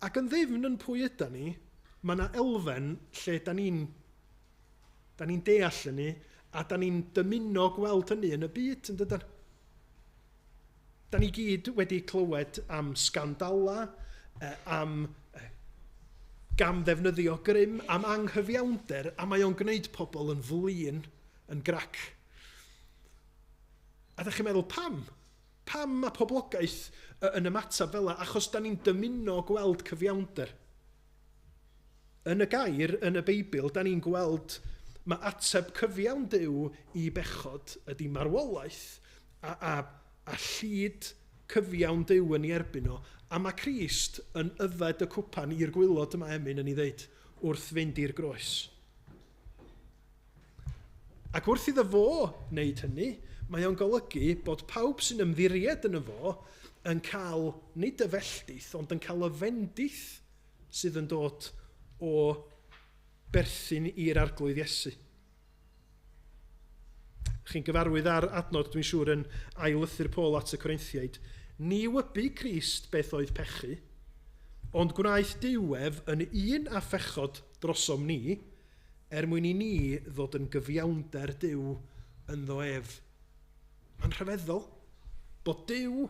Ac yn ddyfn yn pwy yda ni, mae yna elfen lle da ni'n da ni'n deall hynny a da ni'n dymuno gweld hynny yn y byd, yn dydan? Da ni gyd wedi clywed am sgandalau, am gamddefnyddio grym, am anghyfiawnder, a mae o'n gwneud pobl yn flin, yn grac. A da chi'n meddwl, pam? Pam mae poblogaeth yn ymateb fel 'na? Achos da ni'n dymuno gweld cyfiawnder. Yn y gair, yn y Beibl, da ni'n gweld mae ateb cyfiawn Duw i bechod ydy marwolaeth a, a, a llid cyfiawn Duw yn ei erbyn o, a mae Crist yn yfed y cwpan i'r gwaelod yma emyn yn ei ddeud wrth fynd i'r groes. Ac wrth iddo fo wneud hynny, mae o'n golygu bod pawb sy'n ymddiried yno fo yn cael nid y felldith, ond yn cael y fendith sydd yn dod o berthyn i'r Arglwydd Iesu. Chi'n gyfarwydd â'r adnod, dwi'n siŵr, yn ail lythyr Paul at y Corinthiaid. Ni wybu Crist beth oedd pechu, ond gwnaeth Duw ef yn un â phechod drosom ni, er mwyn i ni ddod yn gyfiawnder Duw ynddo ef. Mae'n rhyfeddol bod Duw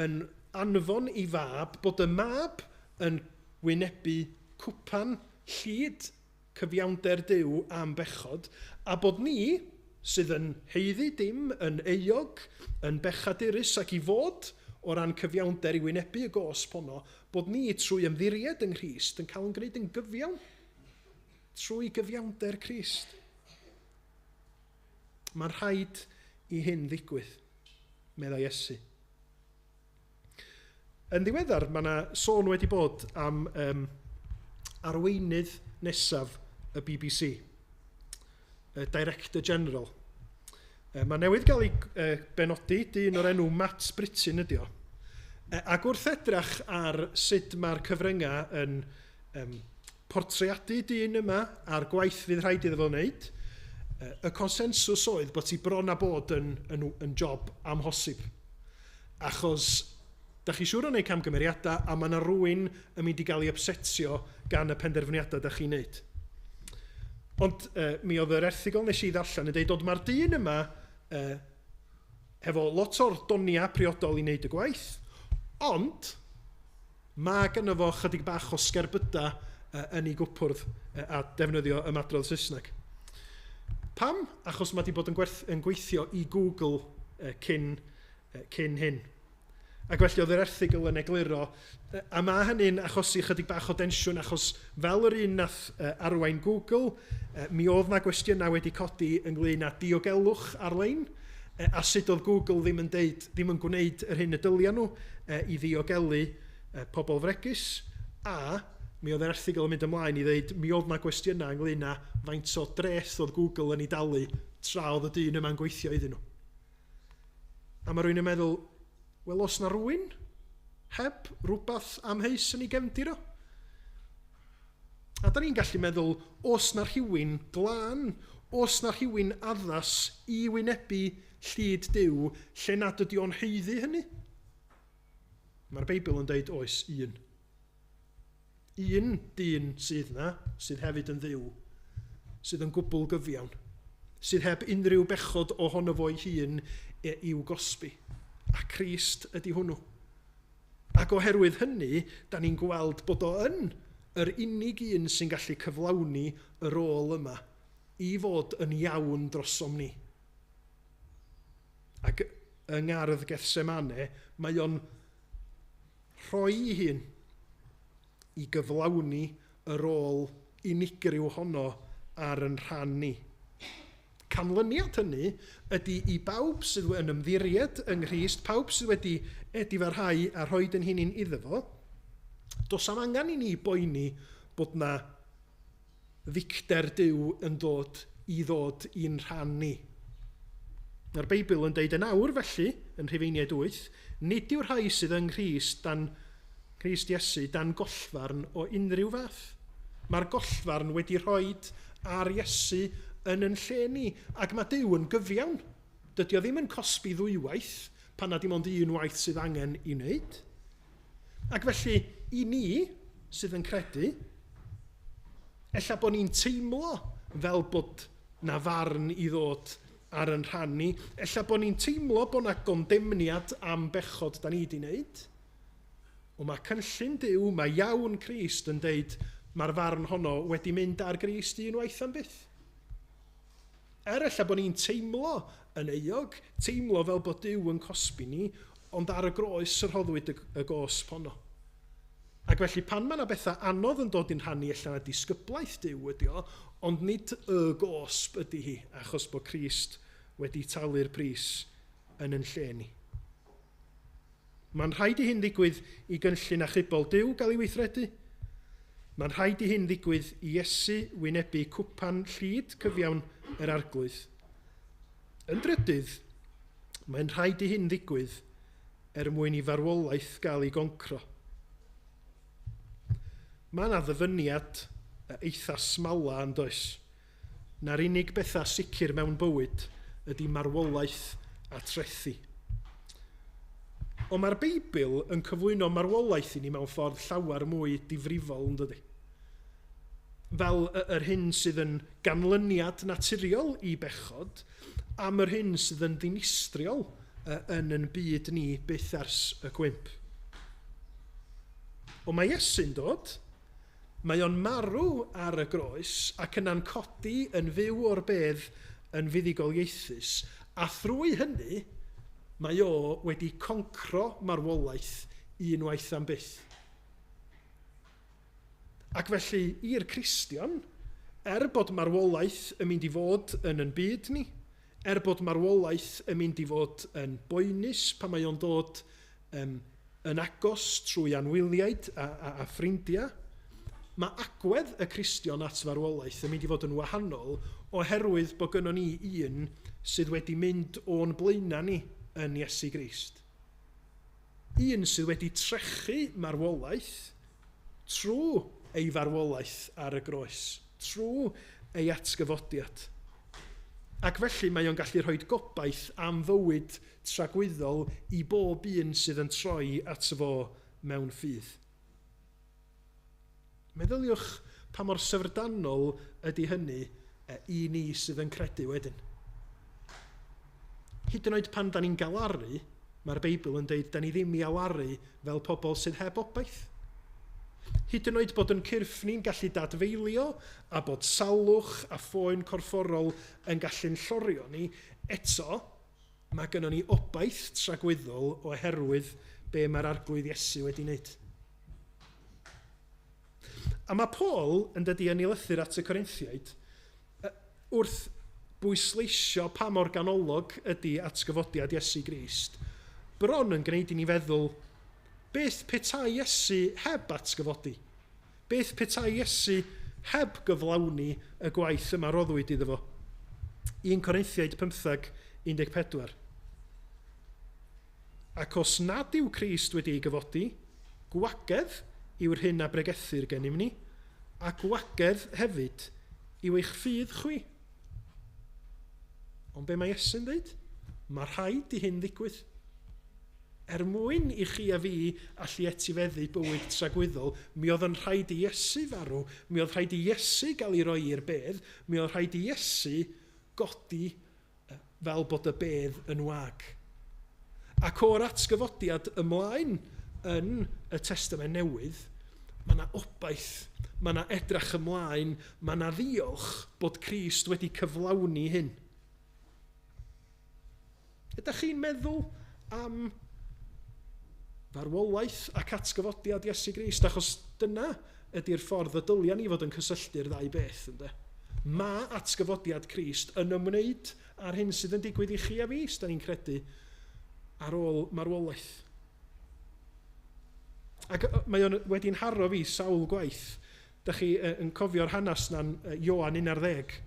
yn anfon ei fab, bod y mab yn wynebu cwpan llid cyfiawnder Duw am bechod, a bod ni, sydd yn haeddu dim, yn euog, yn bechadurus ac i fod o ran cyfiawnder i wynebu y gosb honno, bod ni trwy ymddiried yng Nghrist yn cael yn gwneud yn gyfiawn trwy gyfiawnder Crist. Mae'n rhaid i hyn ddigwydd, meddai Iesu. Yn ddiweddar, mae yna sôn wedi bod am um, arweinydd nesaf y BBC, y Director General. Mae newydd gael ei benodi, dyn o'r enw Matt Brittin ydi o. Ac wrth edrach ar sut mae'r cyfryngau yn um, portreadu dyn yma a'r gwaith fydd rhaid iddo fo wneud, y consensws oedd bod ti bron â bod yn, yn, yn job amhosib. Achos da chi siŵr o wneud camgymeriadau a mae yna rwy'n yn mynd i gael ei upsetio gan y penderfyniadau da chi'n wneud. Ond mi oedd yr erthygl nes i ddarllen yn deud, ond mae'r dyn yma hefo lot o'r doniau priodol i wneud y gwaith, ond mae gynno fo chydig bach o sgerbydau yn ei gwpwrdd a defnyddio ymadrodd Saesneg. Pam? Achos mae 'di bod yn, gwerth, yn gweithio i Google cyn, cyn hyn. Ac felly oedd yr erthygl yn egluro, a mae hynny'n achosi chydig bach o densiwn achos fel yr un nath arwain Google, mi oedd na gwestiynau wedi codi ynglyn â diogelwch ar-lein, a sut oedd Google ddim yn deud, ddim yn gwneud yr hyn y dylia nhw i ddiogelu pobl fregus, a mi oedd yr erthygl yn mynd ymlaen i ddeud mi oedd na gwestiynau ynglyn â faint o dreth oedd Google yn ei dalu tra oedd y dyn yma'n gweithio iddyn nhw. A mae rhywun yn meddwl, Wel, os na rwy'n heb rhywbeth amheus yn ei gefndir o? A da ni'n gallu meddwl, os na rhywun glân, os na rhywun addas i wynebu llid Duw lle nad ydy o'n haeddu hynny? Mae'r Beibl yn dweud oes un. Un dyn sydd na, sydd hefyd yn Dduw, sydd yn gwbl gyfiawn, sydd heb unrhyw bechod ohono fo'i hun i'w gosbi. A Crist ydy hwnnw. Ac oherwydd hynny, da ni'n gweld bod o yn yr unig un sy'n gallu cyflawni y rôl yma i fod yn iawn drosom ni. Ac yng ngardd Gethsemane, mae o'n rhoi ei hun i gyflawni y rôl unigryw honno ar yn rhan ni. Canlyniad hynny ydy i bawb sydd yn ymddiried yng Nghrist, pawb sydd wedi edifarhau a rhoi yn hunain iddo fo, does am angen i ni boeni bod na ddicter Duw yn dod i ddod i'n rhan ni. Mae'r Beibl yn deud yn awr felly, yn Rhufeiniaid 8, nid yw'r rhai sydd yng Nghrist dan Crist Iesu dan gollfarn o unrhyw fath. Mae'r gollfarn wedi rhoi ar Iesu yn yn lle ni, ac mae Duw yn gyfiawn. Dydy o ddim yn cosbi ddwywaith pan na dim ond un waith sydd angen i wneud. Ac felly, i ni sydd yn credu, ella bod ni'n teimlo fel bod na farn i ddod ar yn rhan ni, ella bod ni'n teimlo bod na gondemniad am bechod da ni wedi wneud. Ond mae cynllun Duw, mae iawn Crist yn deud mae'r farn honno wedi mynd ar Grist unwaith am byth. Er ella bod ni'n teimlo yn euog, teimlo fel bod Duw yn cosbi ni, ond ar y groes yr rhoddwyd y gosb honno. Ac felly pan mae yna bethau anodd yn dod i'n rhan ni, ella na disgyblaeth Duw ydi o, ond nid y gosb ydy hi, achos bod Crist wedi talu'r pris yn yn lle ni. Mae'n rhaid i hyn ddigwydd i gynllun achubol Duw gael ei weithredu. Mae'n rhaid i hyn ddigwydd i Iesu wynebu cwpan llid cyfiawn yr Arglwydd. Yn drydydd, mae'n rhaid i hyn ddigwydd er mwyn i farwolaeth gael ei goncro. Mae yna ddyfyniad eitha smala yn does, na'r unig bethau sicr mewn bywyd ydy marwolaeth a trethi. Ond mae'r Beibl yn cyflwyno marwolaeth i ni mewn ffordd llawer mwy difrifol, yn dydy? Fel yr hyn sydd yn ganlyniad naturiol i bechod, am yr hyn sydd yn ddinistriol yn yn byd ni byth ers y gwymp. Ond mae Iesu'n dod, mae o'n marw ar y groes ac yna'n codi yn fyw o'r bedd yn fuddugoliaethus, a thrwy hynny mae o wedi concro marwolaeth unwaith am byth. Ac felly, i'r Cristion, er bod marwolaeth yn mynd i fod yn yn byd ni, er bod marwolaeth yn mynd i fod yn boenus pan mae o'n dod yn agos trwy anwyliaid a ffrindiau, mae agwedd y Cristion at farwolaeth yn mynd i fod yn wahanol oherwydd bod gynnon ni un sydd wedi mynd o'n blaenau ni yn Iesu Grist. Un sydd wedi trechu marwolaeth trwy ei farwolaeth ar y groes, trwy ei atgyfodiad. Ac felly mae o'n gallu rhoi gobaith am fywyd tragwyddol i bob un sydd yn troi at fo mewn ffydd. Meddyliwch pa mor syfrdanol ydy hynny i ni sydd yn credu wedyn. Hyd yn oed pan da ni'n galaru, mae'r Beibl yn deud da ni ddim i alaru fel pobl sydd heb obaith. Hyd yn oed bod yn cyrff ni'n gallu dadfeilio a bod salwch a phoen corfforol yn gallu'n llorio ni, eto mae gynnon ni obaith tragwyddol oherwydd be mae'r Arglwydd Iesu wedi wneud. A mae Paul yn dydy yn ei lythyr at y Corinthiaid wrth bwysleisio pa mor ganolog ydy atgyfodiad Iesu Grist, bron yn gwneud i ni feddwl, beth petai Iesu heb atgyfodi? Beth petai Iesu heb gyflawni y gwaith yma roddwyd iddo fo? 1 Corinthiaid 15, 14. Ac os nad yw Crist wedi ei gyfodi, gwagedd yw'r hyn a bregethir gennym ni, a gwagedd hefyd yw eich ffydd chwi. Ond be mae Iesu'n dweud? Mae rhaid i hyn ddigwydd. Er mwyn i chi a fi allu etifeddu bywyd tragwyddol, mi oedd yn rhaid i Iesu farw, mi oedd rhaid i Iesu gael ei roi i'r bedd, mi oedd rhaid i Iesu godi fel bod y bedd yn wag. Ac o'r atgyfodiad ymlaen yn y Testament Newydd, mae yna obaith, mae yna edrach ymlaen, mae yna ddiolch bod Crist wedi cyflawni hyn. Ydych chi'n meddwl am farwolaeth ac atgyfodiad Iesu Grist? Achos dyna ydy'r ffordd y dylia ni fod yn cysylltu'r ddau beth, ynde? Mae atgyfodiad Crist yn ymwneud â'r hyn sydd yn digwydd i chi a fi, os da ni'n credu, ar ôl marwolaeth. Ac mae o'n wedi'n haro fi sawl gwaith. Da chi yn cofio'r hanes na'n Ioan 11,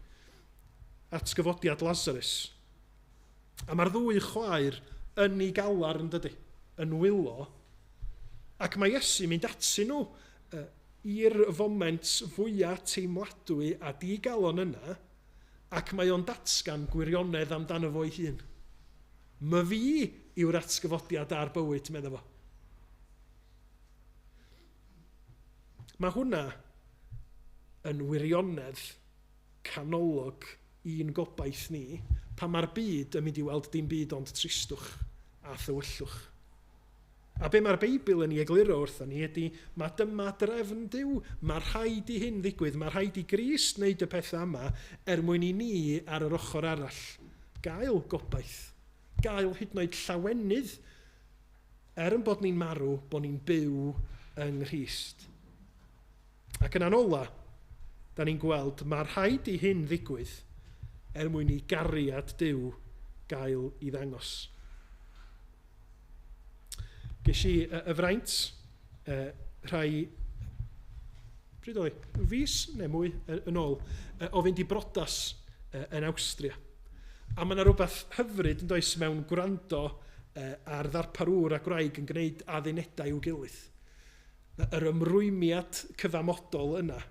atgyfodiad Lazarus. A mae'r ddwy chwaer yn ei galar yn dydy, yn wylo. Ac mae Iesu'n mynd atyn nhw i'r foment fwyaf teimladwy a digalon yna, ac mae o'n datgan gwirionedd amdano fo'i hun. My fi yw'r atgyfodiad a'r bywyd, medda fo. Mae hwnna yn wirionedd canolog i'n gobaith ni, pan mae'r byd yn mynd i weld dim byd ond tristwch a thywyllwch. A be mae'r Beibl yn ei egluro wrthon ni ydy, mae dyma drefn Duw, mae rhaid i hyn ddigwydd, mae rhaid i Grist wneud y pethau yma er mwyn i ni ar yr ochr arall gael gobaith, gael hyd yn oed llawenydd, er yn bod ni'n marw, bod ni'n byw yng Nghrist. Ac yna'n ola, da ni'n gweld mae rhaid i hyn ddigwydd er mwyn i gariad Duw gael i ddangos. Ges i y fraint rhai pryd oedd hi? Fis neu mwy yn ôl, o fynd i brodas yn Awstria. A mae yna rhywbeth hyfryd yn does mewn gwrando ar ddarpar ŵr a gwraig yn gwneud addunedau i'w gilydd. Yr ymrwymiad cyfamodol yna.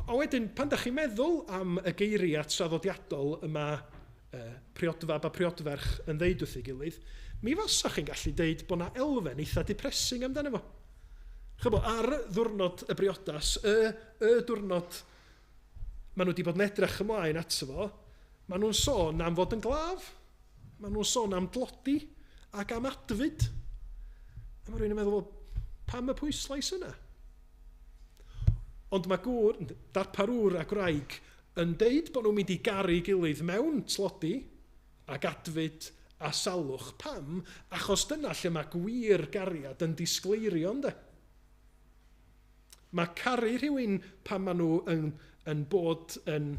A wedyn, pan da chi'n meddwl am y geiriau traddodiadol y mae priodfab a priodferch yn ddeud wrth ei gilydd, mi fasach chi'n gallu deud bod 'na elfen eitha depressing amdano fo. Chybod, ar ddwrnod y briodas, y, y diwrnod maen nhw wedi bod yn edrych ymlaen ato fo, maen nhw'n sôn am fod yn glaf. Maen nhw'n sôn am dlodi ac am adfyd. A mae rhywun yn meddwl, well, pam y pwyslais yna? Ond mae gŵr, darpar ŵr a gwraig yn deud bod nhw'n mynd i garu gilydd mewn tlodi ac adfyd a salwch. Pam? Achos dyna lle mae gwir gariad yn disgleirio, ynde? Mae caru rhywun pan maen nhw yn, yn bod yn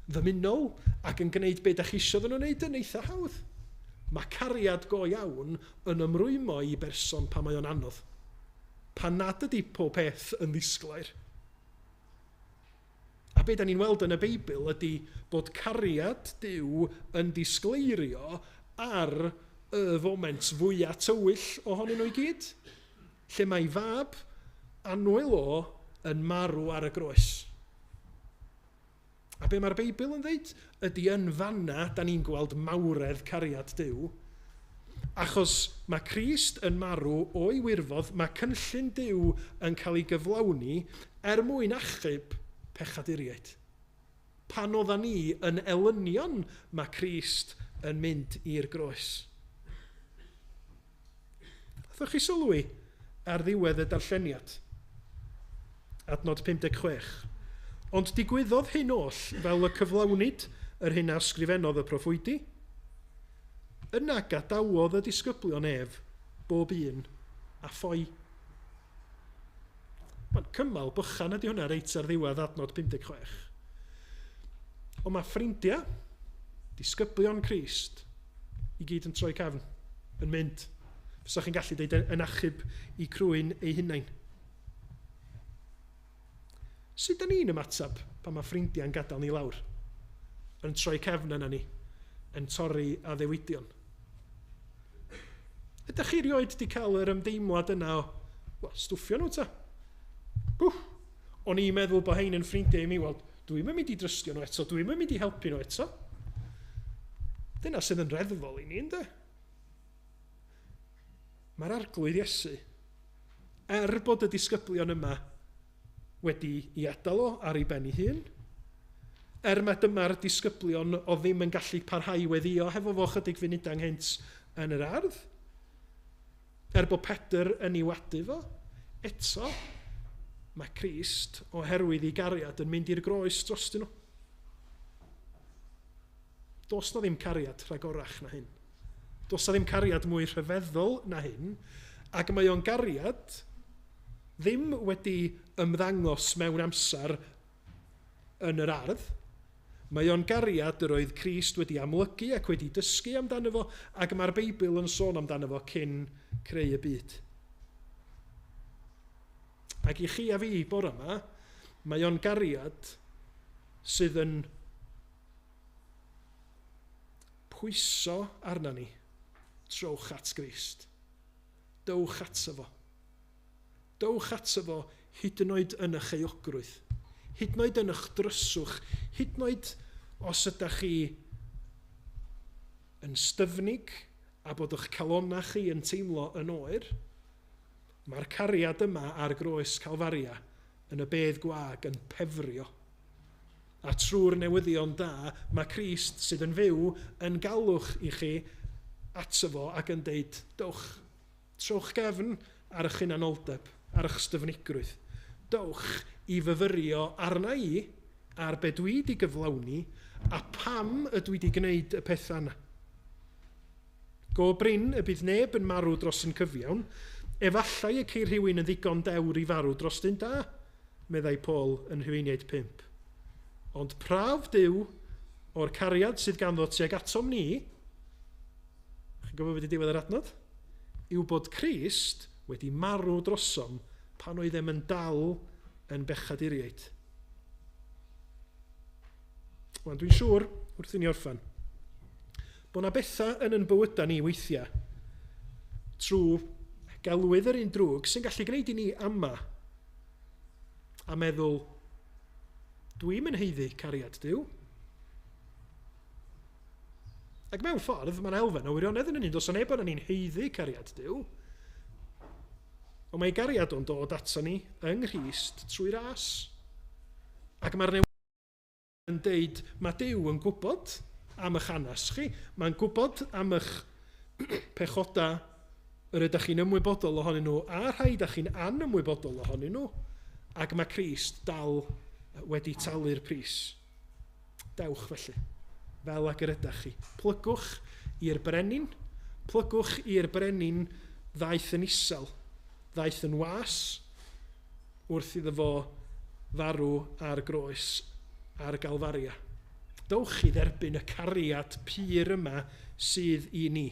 ddymunol ac yn gwneud be da chi isio iddyn nhw wneud yn eitha hawdd. Mae cariad go iawn yn ymrwymo i berson pan mae o'n anodd. Pan nad ydy pob peth yn ddisglair. A be da ni'n weld yn y Beibl ydy bod cariad Duw yn disgleirio ar y foment fwyaf tywyll ohonyn nhw i gyd. Lle mae fab annwyl o yn marw ar y groes. A be mae'r Beibl yn dweud ydy yn fanna da ni'n gweld mawredd cariad Duw, achos mae Crist yn marw o'i wirfodd, mae cynllun Duw yn cael ei gyflawni er mwyn achub pechaduriaid. Pan oeddan ni yn elynion mae Crist yn mynd i'r groes. Nathoch chi sylwi ar ddiwedd y darlleniad? Adnod 56. Ond digwyddodd hyn oll fel y cyflawnid yr hyn a ysgrifennodd y proffwydi. Yna gadawodd y disgyblion ef, bob un, a ffoi. Mae'n cymal bychan ydy hwnna reit ar ddiwedd adnod 56. Ond mae ffrindiau, disgyblion Crist, i gyd yn troi cefn, yn mynd. Fysa chi'n gallu dweud yn achub i crwyn eu hunain. Sut da ni'n ymateb pan mae ffrindiau'n gadael ni lawr? Yn troi cefn yna ni, yn torri addewidion. Ydych chi rioed wedi cael yr ymdeimlad yna o, wel, stwffio nhw ta? Bwff, o'n i'n meddwl bod hein yn ffrindiau i mi, wel, dwi'm yn mynd i drystio nhw eto, dwi'm yn mynd i helpu nhw eto. Dyna sydd yn reddfol i ni, ynddo? Mae'r Arglwydd Iesu, er bod y disgyblion yma wedi i adael o ar ei ben ei hun, er mae dyma'r disgyblion o ddim yn gallu parhau i weddio hefo fo chydig funudau ynghynt yn yr ardd, er bod Pedr yn ei wadu fo, eto mae Crist, oherwydd ei gariad, yn mynd i'r groes drostyn nhw. Does na ddim cariad rhagorach na hyn. Does na ddim cariad mwy rhyfeddol na hyn, ac mae o'n gariad ddim wedi ymddangos mewn amser yn yr ardd. Mae o'n gariad yr oedd Crist wedi amlygu ac wedi dysgu amdano fo, ac mae'r Beibl yn sôn amdano fo cyn creu y byd. Ac i chi a fi bore yma, mae o'n gariad sydd yn pwyso arna ni. Trowch at Grist. Dowch ato fo. Dowch ato fo hyd yn oed yn eich euogrwydd. Hyd yn oed yn eich dryswch. Hyd yn oed os ydych chi yn styfnig a bod eich calonnau chi yn teimlo yn oer, mae'r cariad yma ar groes Calfaria yn y bedd gwag yn pefrio. A trwy'r newyddion da, mae Crist sydd yn fyw yn galwch i chi ato fo ac yn deud, dowch, trowch gefn ar eich hunanoldeb, ar eich styfnigrwydd. Dowch i fyfyrio arna i, ar be dwi di gyflawni, a pam ydw i di gwneud y pethau yna. Go brin y bydd neb yn marw dros yn cyfiawn, efallai y ceir rhywun yn ddigon dewr i farw dros dyn da, meddai Paul yn Rhufeiniaid 5. Ond prawf Duw o'r cariad sydd ganddo tuag atom ni, chi'n gwybod beth ydy diwedd yr adnod? Yw bod Crist wedi marw drosom pan oeddem yn dal yn bechaduriaid. Wan, dwi'n siŵr, wrth i ni orffen, bod yna bethau yn yn bywydau ni weithiau trwy gelwydd yr un drwg sy'n gallu gwneud i ni ama a meddwl, dwi'm yn haeddu cariad Duw. Ac mewn ffordd, mae'n elfen o wirionedd yn hynny, does neb ond ni'n haeddu cariad Duw. Ond mae gariad o'n dod ato ni yng Nghrist trwy ras. Ac mae'r yn deud, mae Duw yn gwybod am eich hanes chi, mae'n gwybod am eich pechodau yr ydych chi'n ymwybodol ohonyn nhw a rhai ydych chi'n anymwybodol ohonyn nhw, ac mae Crist dal wedi talu'r pris. Dewch felly, fel ag yr ydych chi. Plygwch i'r brenin, plygwch i'r brenin ddaeth yn isel, ddaeth yn was, wrth iddo fo farw ar groes ar Galfaria. Dowch i dderbyn y cariad pur yma sydd i ni,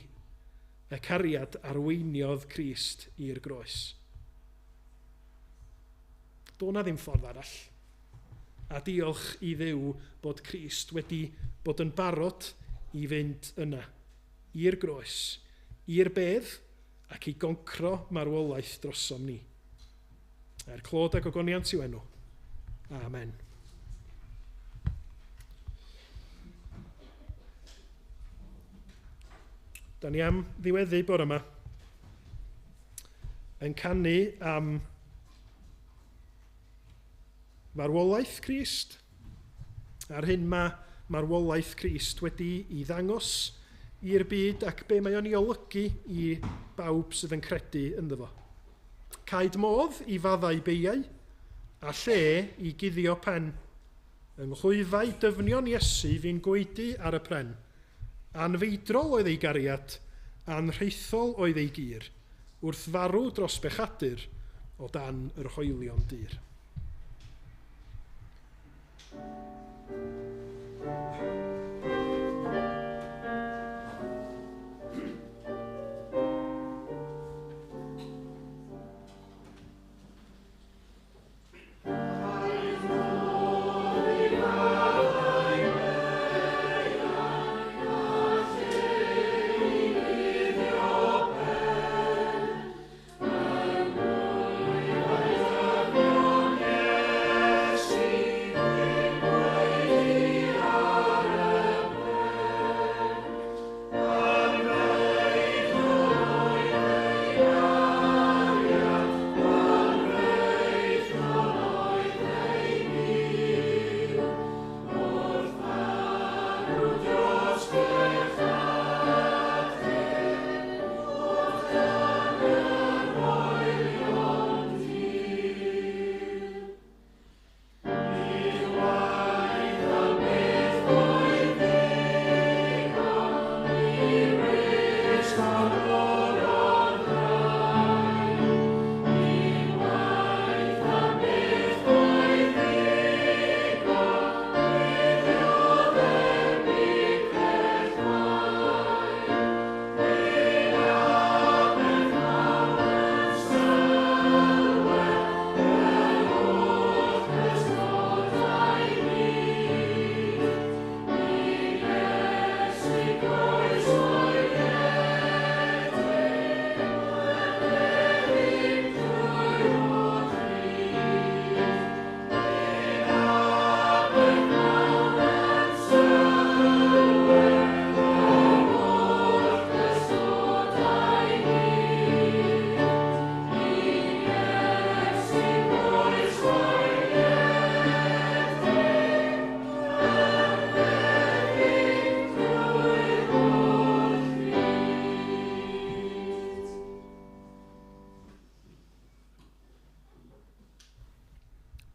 y cariad arweiniodd Crist i'r groes. Do na ddim ffordd arall. A diolch i Dduw bod Crist wedi bod yn barod i fynd yna, i'r groes, i'r bedd, ac i goncro marwolaeth drosom ni. Er clod a gogoniant i'w enw. Amen. Da ni am ddiweddu bore yma yn canu am marwolaeth Crist a'r hyn mae marwolaeth Crist wedi i ddangos i'r byd ac be mae o'n ei olygu i bawb sydd yn credu ynddo fo. Caed modd i faddau beiau, a lle i guddio pen. Yng nghlwyfau dyfnion Iesu fu'n gwaedu ar y pren. Anfeidrol oedd ei gariad, anrhaethol oedd ei gur, wrth farw dros bechadur o dan yr hoelion dur.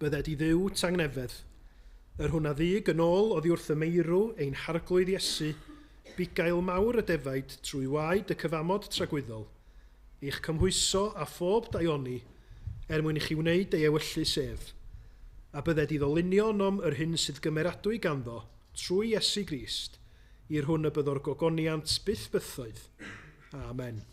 Bydded i Dduw tangnefedd, yr hwn a ddug yn ôl oddi wrth y meirw ein harglwydd Iesu, bugail mawr y defaid trwy waed y cyfamod tragwyddol, eich cymhwyso a phob daioni, er mwyn i chi wneud ei ewyllys ef. A bydded iddo lunio onom yr hyn sydd gymeradwy ganddo, trwy Iesu Grist, i'r hwn y byddo'r gogoniant byth bythoedd. Amen.